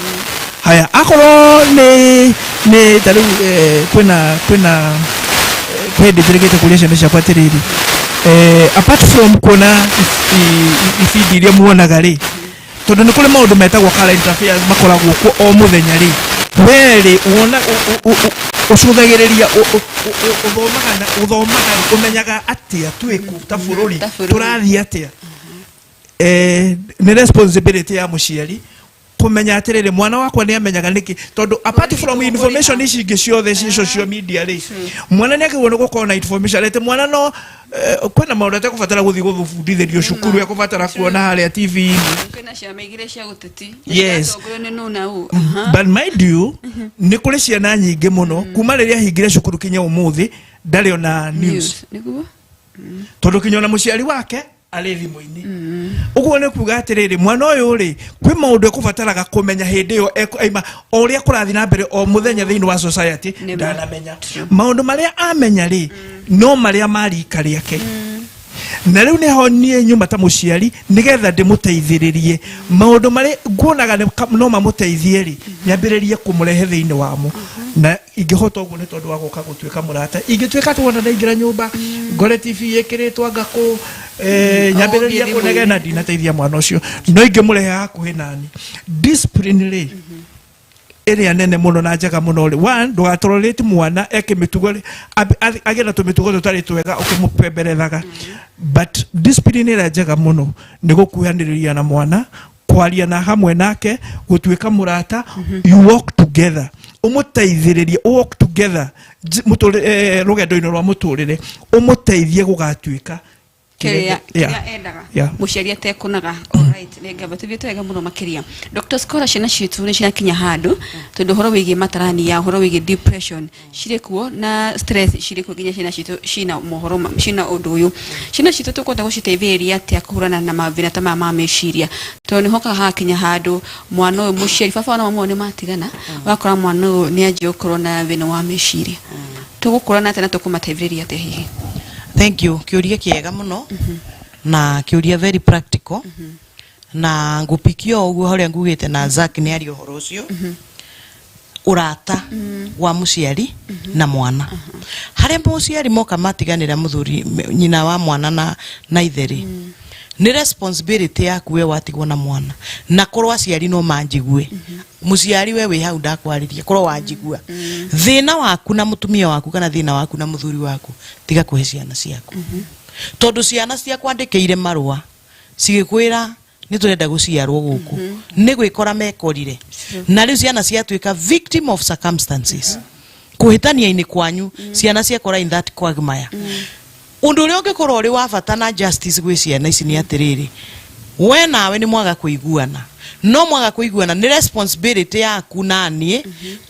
haya, akorwo nĩ ta rĩu kwĩna kwĩ hĩndĩ njĩrĩgĩte kũria ciana ciakwa atĩrĩrĩ, apart from kuona ibindi iria muonaga rĩ, tondũ nĩ kũrĩ maũndũ metagwo current affairs makoragwo kuo o mũthenya rĩ, we rĩ, wona ũcũthagĩrĩria, ũthomaga na ũthomaga ũmenyaga atĩa twĩkũ ta bũrũri? Ta bũrũri. Tũrathiĩ atĩa? Nĩ responsibility ya mũciari kũmenya atĩrĩrĩ, mwana wakwa nĩ amenyaga nĩkĩ, tondũ apart from information ici ingĩ ciothe ci social media rĩ, mwana nĩ agĩrĩirwo nĩ gũkorwo na information atĩ mwana no kwĩna maũndũ atekũbatara gũthiĩ gũbundithĩrio cukuru, ekũbatara kuona harĩa TV-inĩ. Kwĩna ciama igĩrĩ cia gũteti. Yes. Ciatongorio nĩ nũ na ũ. But mind you, nĩ kũrĩ ciana nyingĩ mũno kuma rĩrĩa ahingire cukuru kinya ũmũthĩ ndarĩ ona news. Nĩguo. Tondũ kinya ona mũciari wake Arĩ thimũ-inĩ. Ũguo nĩ kuga atĩrĩrĩ, mwana ũyũ rĩ, kwĩ maũndũ ekũbataraga kũmenya hĩndĩ ĩyo aima o ũrĩa kũrathiĩ na mbere o mũthenya thĩinĩ wa society. Nĩ ma. Ndanamenya maũndũ marĩa amenya rĩ, no marĩa ma rika rĩake. Na rĩu nĩho niĩ nyuma ta mũciari nĩgetha ndĩmũteithĩrĩrie maũndũ marĩa nguonaga no mamũteithie rĩ, nyambĩrĩrie kũmũrehe thĩinĩ wamo. Na ingĩhota ũguo nĩ tondũ wa gũka gũtuĩka mũrata. Ingĩtuĩka atĩ wona ndaingĩra nyũmba ngore TV ĩkĩrĩtwo anga kũ nyambĩrĩrie Ũgũthiĩ kũnegena, ndinateithia mwana ũcio. No ingĩmũrehe hakuhĩ nani, discipline rĩ, ĩrĩa nene mũno na njega mũno rĩ, one, ndũgatolerate mwana eke mĩtugo rĩ, agĩe na tũmĩtugo tũtarĩ twega ũkĩmũpemberethaga. But discipline ĩrĩa njega mũno nĩ gũkuhanĩrĩria na mwana, kwaria na hamwe nake, gũtuĩka mũrata. You walk together, ũmũteithĩrĩrie, walk together rũgendo-inĩ rwa mũtũrĩre, ũmũteithie gũgatuĩka kĩrĩa kĩrĩa endaga. Mũciari atekũnaga. Alright, nĩ ngamba tũthiĩte wega mũno makĩria. Dr. Scola, ciana citũ nĩ cirakinya handũ tondũ ũhoro wĩgiĩ matarania, ũhoro wĩgiĩ depression cirĩ kuo na stress cirĩ kuo, nginya ciana citũ cina mohoro cina ũndũ ũyũ. Ciana citũ tũkũhota gũciteithĩrĩria atĩa kũhũrana na mathĩna ta maya ma meciria? Tondũ nĩ hokaga hakinya handũ mwana ũyũ, mũciari, baba na mama nĩ matigana, wakora mwana ũyũ nĩ anjia gũkorwo na thĩna wa meciria. Tũgũkũrana atĩa na tũkũmateithĩrĩria atĩa hihi? Thank you. Kĩũria kĩega mũno na kĩũria very practical, na ngũpikia o ũguo harĩa ngugĩte na Zack nĩ aria ũhoro ũcio, ũrata wa mũciari na mwana. Harĩa mũciari moka matiganĩra, mũthuri, nyina wa mwana na ithe rĩ, nĩ responsibility yaku we watigwo na mwana. Na korwo aciari no manjigue, mũciari we wĩ hau ndakwarĩria, korwo wanjigua, thĩna waku na mũtumia waku kana thĩna waku na mũthuri waku, tiga kũhe ciana ciaku, tondũ ciana ciakwandĩkĩire marũa cigĩkwĩra nĩ tũrenda gũciarwo gũkũ nĩ gwĩkora mekorire. Na rĩu ciana ciatuĩka victim of circumstances kũhĩtania-inĩ kwanyu, ciana ciekora in that quagmire. Ũndũ ũrĩa ũngĩkorwo ũrĩ wa bata na justice gwĩ ciana ici nĩ atĩrĩrĩ, we nawe nĩ mwaga kũiguana, no mwaga kũiguana nĩ responsibility yaku na niĩ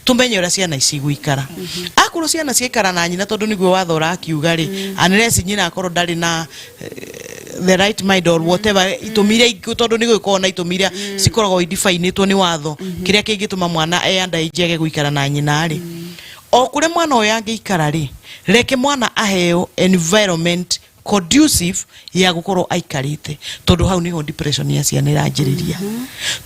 tũmenye ũrĩa ciana ici igũikara. Akorwo ciana ciaikara na nyina, tondũ nĩguo watho ũrakiuga rĩ, unless nyina akorwo ndarĩ na the right mind or whatever itũmi iria ingĩ, tondũ nĩ gũgĩkorwo na itũmi iria cikoragwo idefinĩtwo nĩ watho kĩrĩa kĩngĩtũma mwana e underage age gũikara na nyina rĩ. O kũrĩa mwana ũyũ angĩikara rĩ, reke mwana aheo environment conducive ya gũkorwo aikarĩte, tondũ hau nĩho depression ya ciana ĩranjĩrĩria,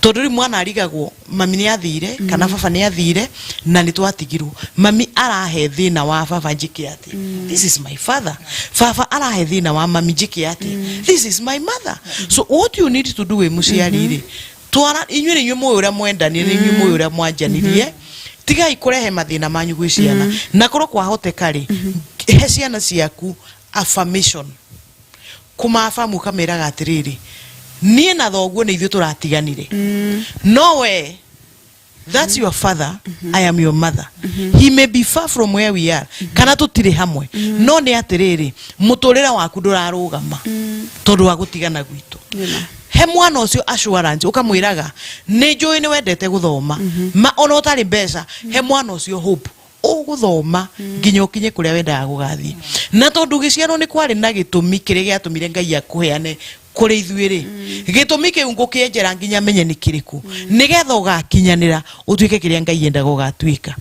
tondũ rĩu mwana arigagwo mami nĩ athire kana baba nĩ athire na nĩ twatigirwo. Mami arahe thĩna wa baba, njĩke atĩ? This is my father. Baba arahe thĩna wa mami, njĩke atĩ? This is my mother. So what you need to do wĩ mũciari rĩ, twara inyuĩ nĩ inyuĩ mũĩ ũrĩa mwendanire, nĩ inyuĩ mũĩ ũrĩa mwanjanirie. Tigai kũrehe mathĩna manyu gwĩ ciana. Na korwo kwahoteka rĩ, he ciana ciaku affirmation, kũmabamu, ũkameraga atĩrĩrĩ, niĩ na thoguo nĩ ithuĩ tũratiganire, no we, that's your father, I am your mother. He may be far from where we are, kana tũtirĩ hamwe, no nĩ atĩrĩrĩ, mũtũrĩre waku ndũrarũgama tondũ wa gũtigana gwitũ. He mwana ũcio assurance, ũkamwĩraga nĩ njũĩ nĩ wendete gũthoma, ma ona ũtarĩ mbeca. He mwana ũcio hope ũgũthoma nginya ũkinye kũrĩa wendaga gũgathiĩ. Na tondũ gĩciarwo nĩ kwarĩ na gĩtũmi kĩrĩa gĩatũmire Ngai akũheane kũrĩ ithuĩ rĩ, gĩtũmi kĩu ngũkĩenjera nginya menye nĩ kĩrĩkũ, nĩgetha ũgakinyanĩra ũtuĩke kĩrĩa Ngai endaga ũgatuĩka.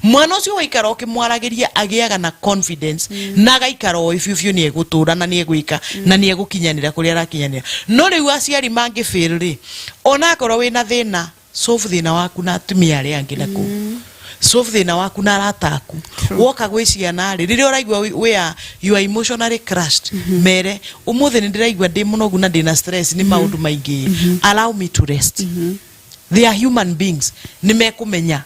Mwana ũcio waikara ũkĩmwaragĩria agĩaga na confidence na agaikara oĩ biũ biũ nĩ egũtũra na nĩ egwĩka na nĩ egũkinyanĩra kũrĩa arakinyanĩra. No rĩu aciari mangĩ fail rĩ, ona akorwo wĩna thĩna, solve thĩna waku na atumia arĩa angĩ na kũu, solve thĩna waku na arata aku. Woka gwĩ ciana rĩ, rĩrĩa ũraigua we are, you are emotionally crushed, mere ũmũthĩ nĩ ndĩraigua ndĩ mũnogu na ndĩna stress nĩ maũndũ maingĩ, allow me to rest. They are human beings, nĩ mekũmenya.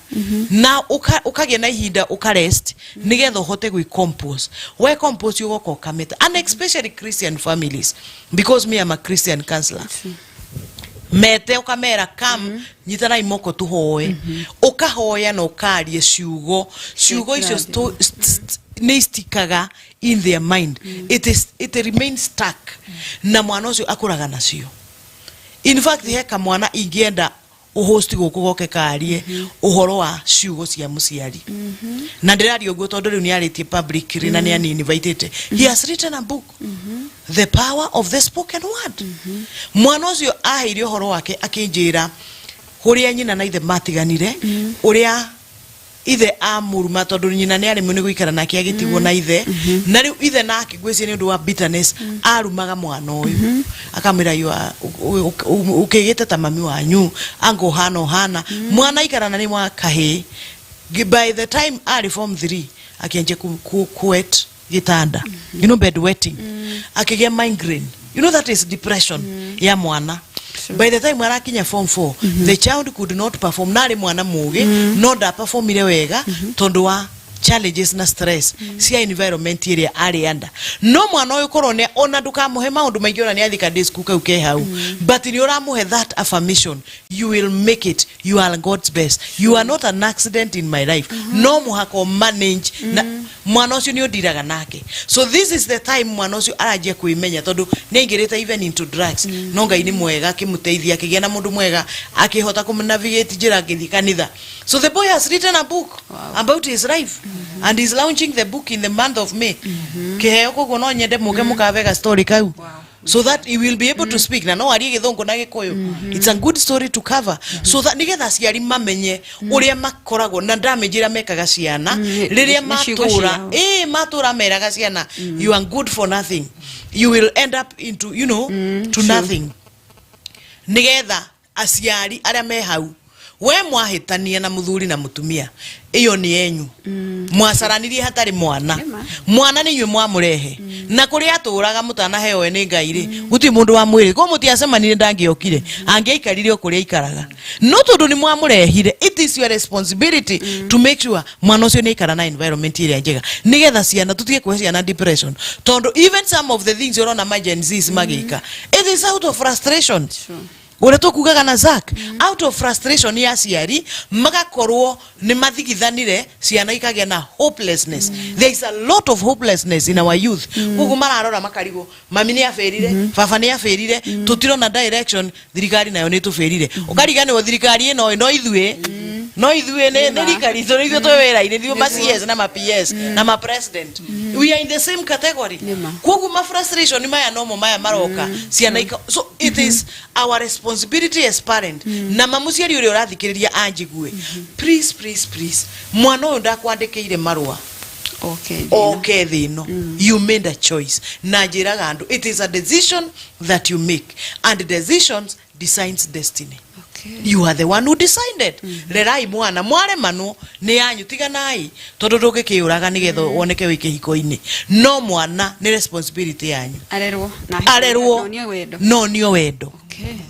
Na ũkagĩa na ihinda ũkarest nĩgetha ũhote gwĩ compose. We compose, ũgoka ũkameta. And especially Christian families, because me am a Christian counselor, mete ũkamera, "Come, nyitanai moko tuhoe." Ũkahoya na ũkaria ciugo. Ciugo icio nĩ istikaga in their mind. It remains stuck na mwana ũcio akũraga nacio. In fact, he kamwana ingĩenda. Ũhost gũkũ goke karie ũhoro wa ciugo cia mũciari. Na ndĩraria ũguo tondũ rĩu nĩ arĩtie publicly na nĩ aninvitĩte. He has written a book, The Power of the Spoken Word. Mwana ũcio aheire ũhoro wake akĩnjĩra ũrĩa nyina na ithe matiganire, ũrĩa ithe amũruma tondũ nyina nĩ aremwo nĩ gũikara nake, agĩtigwo na ithe. Na rĩu ithe nake, ngwĩciria nĩ ũndũ wa bitterness, arumaga mwana ũyũ akamwĩra, "You are- ũkĩgĩte ta mami wanyu, anga ũhana ũhana." Mwana aikarana nĩ wa kahĩĩ. By the time arĩ form 3 akĩanjia ku wet gĩtanda, bed wetting, akĩgĩa migraine. That is depression ya mwana. By the time arakinya form 4, the child could not perform. Narĩ mwana mũgĩ, no ndaperformire wega tondũ wa challenges na stress cia environment ĩrĩa arĩ under. No mwana ũyũ korwo nĩ ona ndũkamũhe maũndũ maingĩ, ona nĩ athika day school kau ke hau, but nĩ ũramũhe that affirmation, "You will make it, you are God's best, you are not an accident in my life." No mũhaka ũ manage na mwana ũcio nĩ ũndiraga nake. So this is the time mwana ũcio aranjia kwĩmenya, tondũ nĩ aingĩrĩte even into drugs. No Ngai nĩ mwega, akĩmũteithia, akĩgĩa na mũndũ mwega, akĩhota kũnavigate njĩra, akĩthiĩ kanitha. So the boy has written a book about his life and he's launching the book in the month of May. Kĩheo koguo no nyende mũke mũkavega story kau so that he will be able to speak, na no arie Gĩthũngũ na Gĩkũyũ. It's a good story to cover so that nigetha aciari mamenye ũrĩa makoragwo na damage ĩrĩa mekaga ciana rĩrĩa na ciugo matũra ciao. Ĩ matũra meraga ciana, "You are good for nothing, you will end up into to nothing." Nigetha aciari arĩa me hau, we mwahĩtania na mũthuri na mũtumia, ĩyo nĩ yenyu. Mwacaranirie hatarĩ mwana. Nĩma. Mwana nĩ inyuĩ mwamũrehe, na kũrĩa atũraga mũtanaheo we nĩ Ngai rĩ, gũtirĩ mũndũ wa mwĩrĩ ko mũtiacemanirie, ndangĩokire, angĩaikarire o kũrĩa aikaraga. No tondũ nĩ mwamũrehire, it is your responsibility to make sure mwana ũcio nĩ aikara na environment ĩrĩa njega, nĩgetha ciana tũtige kũhe ciana depression, tondũ even some of the things ũrona ma Gen Zs magĩka, it is out of frustration. Ũrĩa tũkugaga na Zack, out of frustration ya aciari, magakorwo nĩ mathigithanire, ciana ikagĩa na hopelessness. There is a lot of hopelessness in our youth. Koguo mararora makarigwo, mami nĩ abĩrire, baba nĩ abĩrire, tũtirona direction, thirikari nayo nĩ tũbĩrire. Ũkariganĩrwo thirikari ĩno no ithuĩ, no ithuĩ nĩ rika ritũ, nĩ ithuĩ twĩ wĩra-inĩ, ithuĩ ma CS na ma PS na ma president, we are in the same category. Nĩma. Koguo ma frustration maya nomo maya maroka ciana ika. So it is our responsibility as parent. Na mamuciari ũrĩa ũrathikĩrĩria anjigue, please, please, please, mwana ũyũ ndakwandĩkĩire marũa oke thĩ ĩno. You made a choice. Na njĩraga andũ, it is a decision that you make, and decisions designs destiny. You are the one who decided. Rerai mwana, mwaremanwo nĩ yanyu, tiganai, tondũ ndũngĩkĩũraga nĩgetha woneke wĩ kĩhiko-inĩ. No mwana nĩ responsibility yanyu. Arerwo na Arerwo. nonio wendo. No nio wendo.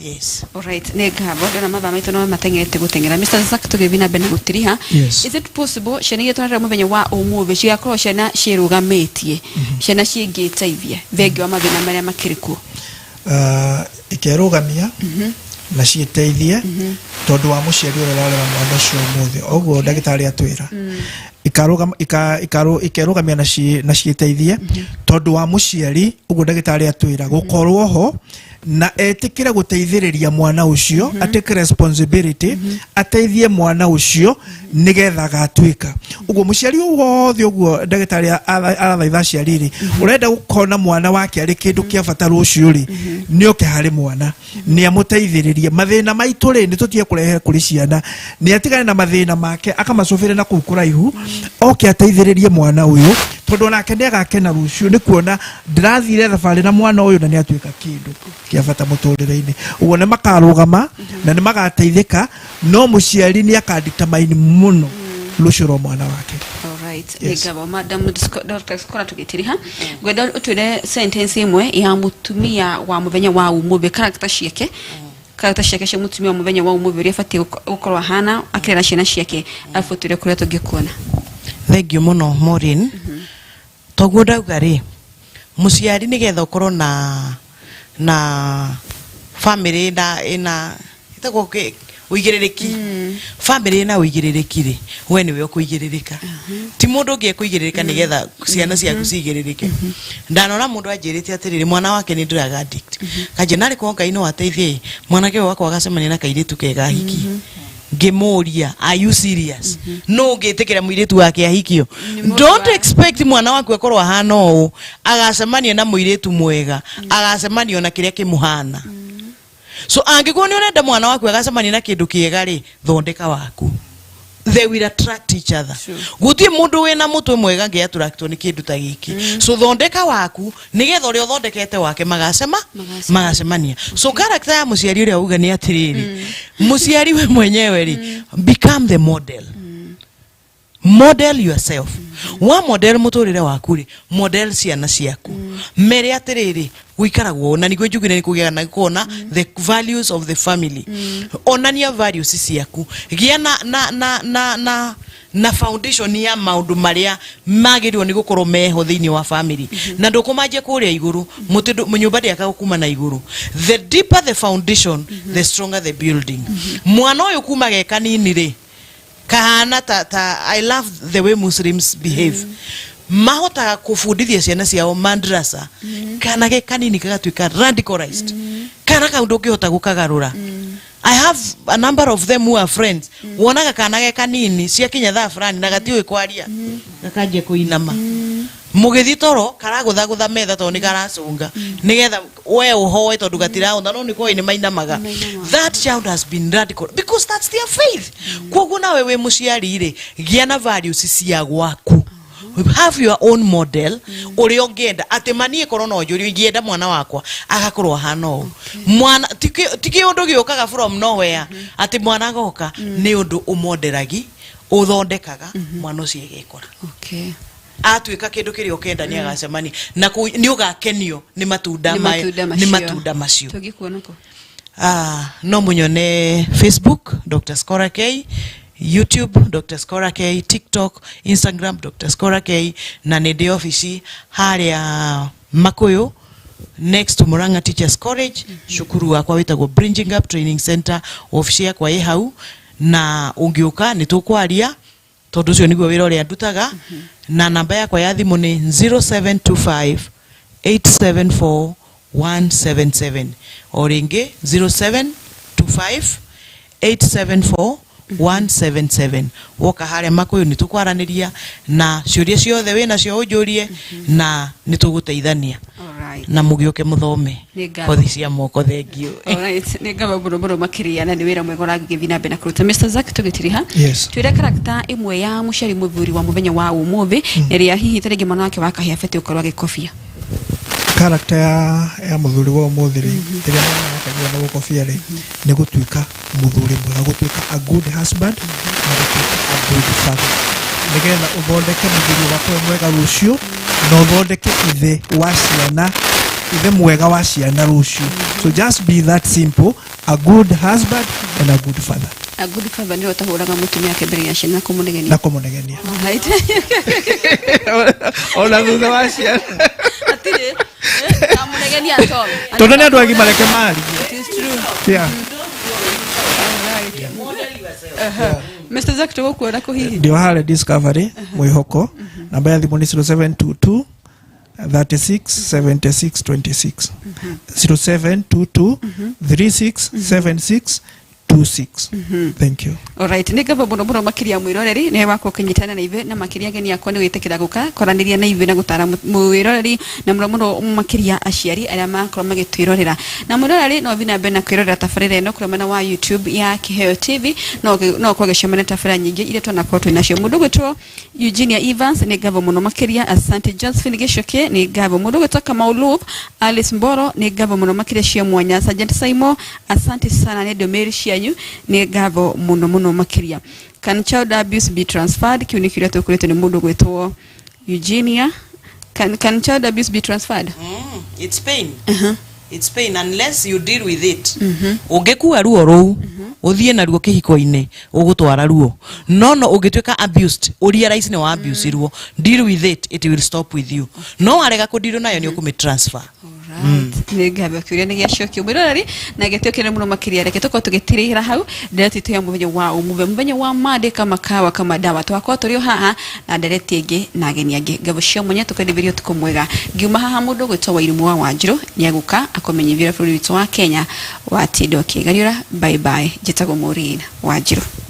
Yes. Alright, nĩ ngatho. Ndona mathaa maitũ no mateng'erete gũteng'era. Mr. Zack, tũgĩthiĩ na mbere na gũtiriha. Yes. Is it possible ciana iria tũrarera mũthenya wa ũmũthĩ cigakorwo ciana ciĩrũgamĩtie, ciana cingĩteithia thengia wa mathĩna marĩa makĩrĩ kuo? Ikerũgamia na ciĩteithie tondũ wa mũciari ũrĩa ũrarera mwana ũcio ũmũthĩ. Ũguo ndagĩtarĩ atwĩra, ikerũgamia na ciĩteithie tondũ wa mũciari. Ũguo ndagĩtarĩ atwĩra, gũkorwo ho na etĩkĩre gũteithĩrĩria mwana ũcio, atake responsibility, ateithie mwana ũcio nĩgetha agatuĩka ũguo mũciari wothe. Ũguo ndagĩtarĩ arathaitha aciari rĩ, ũrenda gũkona mwana wake arĩ kĩndũ kĩa bata rũciũ rĩ, nĩ oke harĩ mwana, nĩ amũteithĩrĩrie. Mathĩna maitũ rĩ, nĩ tũtige kũrehe kũrĩ ciana. Nĩ atigane na mathĩna make, akamacũbĩre na kũu kũraihu, oke ateithĩrĩrie mwana ũyũ, tondũ onake nĩ agakena rũciũ nĩ kuona ndĩrathire thabarĩ na mwana ũyũ na nĩ atuĩka kĩndũ kĩa bata mũtũrĩre-inĩ. Ũguo nĩ makarũgama na nĩ magateithĩka, no mũciari nĩ akanditamaini mũno rũciũ rwa mwana wake. Alright, Yes. nĩ ngatho, Madam Dr. Skora. Tũgĩtiriha, ngwenda ũtwĩre sentence ĩmwe ya mũtumia wa mũthenya wa ũmũthĩ, character ciake cia mũtumia wa mũthenya wa ũmũthĩ, ũrĩa abatiĩ gũkorwo ahana akĩrera ciana ciake, arabu ũtwĩre kũrĩa tũngĩkuona. Thank you mũno, Maureen. Toguo ndauga rĩ, mũciari nĩgetha ũkorwo na family ĩna ĩtagwo Ũigĩrĩrĩki. Family ĩna ũigĩrĩrĩki rĩ, we nĩwe ũkũigĩrĩrĩka, ti mũndũ ũngĩ ekũigĩrĩrĩka nĩgetha ciana ciaku cigĩrĩrĩke. Ndanona mũndũ anjĩrĩte atĩrĩrĩ, mwana wake nĩ drug addict, kanjĩ narĩ korwo Ngai no ateithie mwanake ũyũ wakwa agacemania na kairĩtu kega ahikie. Ngĩmũria, "Are you serious? No ũngĩtĩkĩra mũirĩtu wake ahikio?" Don't expect mwana waku akorwo ahana ũũ agacemania na mũirĩtu mwega, agacemania na kĩrĩa kĩmũhana. So angĩkorwo nĩ ũrenda mwana waku agacemania na kĩndũ kĩega rĩ, thondeka waku. They will attract each other. Gũtirĩ mũndũ wĩna mũtwe mwega angĩ attractwo nĩ kĩndũ ta gĩkĩ. So thondeka waku nĩgetha ũrĩa ũthondekete wake magacema magacemania. So character ya mũciari ũrĩa uga nĩ atĩrĩrĩ, mũciari we mwenyewe rĩ, become the model. Model yourself. Wa model mũtũrĩre waku rĩ, model ciana ciaku, mere atĩrĩrĩ, gũikaragwo ũũ, na nĩguo njugire nĩ kũgĩa na kuona the values of the family. Onania values ciaku, gĩa na foundation ya maũndũ marĩa magĩrĩirwo nĩ gũkorwo meho thĩinĩ wa family, na ndũkũmanjia kũrĩa igũrũ. Mũtĩ nyũmba ndĩakagwo kuma na igũrũ. The deeper the foundation, the stronger the building. Mwana ũyũ kuma ge kanini rĩ, kahana ta I love the way Muslims behave. Mahotaga kũbundithia ciana ciao madrasa, kana ge kanini gagatuĩka radicalized, kana kau ndũngĩhota gũkagarũra. I have a number of them who are friends. Wonaga kana ge kanini, ciakinya thaa fulani na gatiũĩ kwaria, gakanjia kũinama. Mũgĩthiĩ toro karagũthagũtha metha tondũ nĩ karacũnga nĩgetha we ũhoe, tondũ gatirahota, no nĩ koĩ nĩ mainamaga. That child has been radical because that's their faith. Koguo nawe wĩ mũciari rĩ, gĩa na values cia gwaku. Have your own model ũrĩa ũngĩenda atĩ mani ĩkorwo no njũrio, ingĩenda mwana wakwa agakorwo ahana ũũ. Mwana ti kĩũndũ gĩũkaga from nowhere atĩ mwana agoka, nĩ ũndũ ũmonderagi, ũthondekaga mwana ũcio agekora atuĩka kĩndũ kĩrĩa ũkenda nĩ agacemania na nĩ ũgakenio nĩ matunda Nĩ matunda nĩ macio. matunda macio. Tũngĩkuona kũ? Ah, no munyone Facebook Dr. Scora K, YouTube Dr. Scora K, TikTok, Instagram Dr. Scora K, na nĩ ndĩ obici harĩa Makuyu, next to Murang'a Teachers College. Cukuru wakwa wĩtagwo Bridging Up Training Center. Obici yakwa ĩ hau, na ũngĩũka nĩ tũkwaria, tondũ ũcio nĩguo wĩra ũrĩa ndutaga. Na namba yakwa ya thimũ nĩ 0725 874 177. O rĩngĩ, 0725 874 177. Woka harĩa Makuyu nĩ tũkwaranĩria, na ciũria ciothe wĩ nacio ũnjũrie, na nĩ tũgũteithania. Na mũgĩũke mũthome Nĩ ngatho. kothi cia moko. Thank you. Alright, nĩ ngatho mũno mũno makĩria, na nĩ wĩra mwega ũragĩthiĩ na mbere na kũruta. Mr. Zack, tũgĩtiriha, twĩre character ĩmwe ya mũciari mũthuri wa mũthenya wa ũmũthĩ ĩrĩa hihi ta rĩngĩ mwana wake wa kahĩĩ abatiĩ gũkorwo agĩkobia. Character ya mũthuri wa ũmũthĩ rĩ, ĩrĩa mwana wake agĩrĩirwo nĩ gũkobia rĩ, nĩ gũtuĩka mũthuri mwega, gũtuĩka a good husband na gũtuĩka a good father, nĩgetha ũthondeke mũthuri ũgakorwo mwega rũciũ, na ũthondeke ithe wa ciana, ithe mwega wa ciana rũciũ. So just be that simple, a good husband and a good father. A good father nĩwe ũtahũraga mũtumia wake mbere ya ciana na kũmũnegenia. Na kũmũnegenia. Alright. Ona thutha wa ciana. Hatirĩ amũnegenia at all. Tondũ nĩ andũ agima, reke marie. It is true. Mr. Zack, tũgũkuona kũ hihi? Ndio harĩa Discovery Mwĩhoko. Namba ya thimũ nĩ 0722 36 76 26, 0722 36 76 26. Thank you. Alright, nĩ ngatho mũno mũno makĩria mwĩroreri nĩ wakwo kũnyitana na ithuĩ, na makĩria ageni akwa nĩ gwĩtĩkĩra gũka kwaranĩria na ithuĩ na gũtara mwĩroreri, na mũno mũno makĩria aciari arĩa makorwo magĩtwĩrorera. Na mwĩroreri no ũthiĩ na mbere na kwĩrorera tabarĩra ĩno kũrĩa mwena wa YouTube ya Kĩheo TV, no ũkorwo ũgĩcemania na tabarĩra nyingĩ iria twanakorwo twĩ nacio. Mũndũ ũgwĩtwo Eugenia Evans, nĩ ngatho mũno makĩria. Asante. Josephine Gĩcoke, nĩ ngatho. Mũndũ ũgwĩtwo Kamau Lup, Alice Mboro, nĩ ngatho mũno makĩria cia mwanya. Sergeant Saimo, asante sana nĩ ndũmĩrĩri cianyu, nĩ ngatho mũno mũno makĩria. Can child abuse be transferred? Kĩu nĩ kĩũria tũkũrĩtwo nĩ mũndũ ũgwĩtwo Eugenia. Can child abuse be transferred? It's pain. It's pain unless you deal with it. Ũngĩkua ruo rũu ũthiĩ naruo kĩhiko-inĩ, ũgũtwara ruo. No ũngĩtuĩka abused, ũrealize nĩ wa abuse ruo, deal with it, it will stop with you. No warega kũdeal nayo, nĩ ũkũmĩ transfer. Alright. Nĩ ngatho, kĩũria nĩ gĩacokio, mwĩroreri, na gĩtĩo kĩnene mũno makĩria. Reke tũkorwo tũgĩtirĩra hau ndereti itũ ya mũthenya wa ũmũthĩ, mũthenya wa Monday, kama kawa kama dawa. Tũgakorwo tũrĩ o haha na ndereti ĩngĩ na ageni angĩ. Ngatho cia mwanya, tũkendithĩria ũtukũ mwega. Ngiuma haha, mũndũ ũgwĩtwo Wairimũ wa Wanjirũ nĩ egũka akũmenyithia ũrĩa bũrũri witũ wa Kenya watinda ũkĩgariũra. Bye bye, njĩtagwo Maureen Wanjirũ.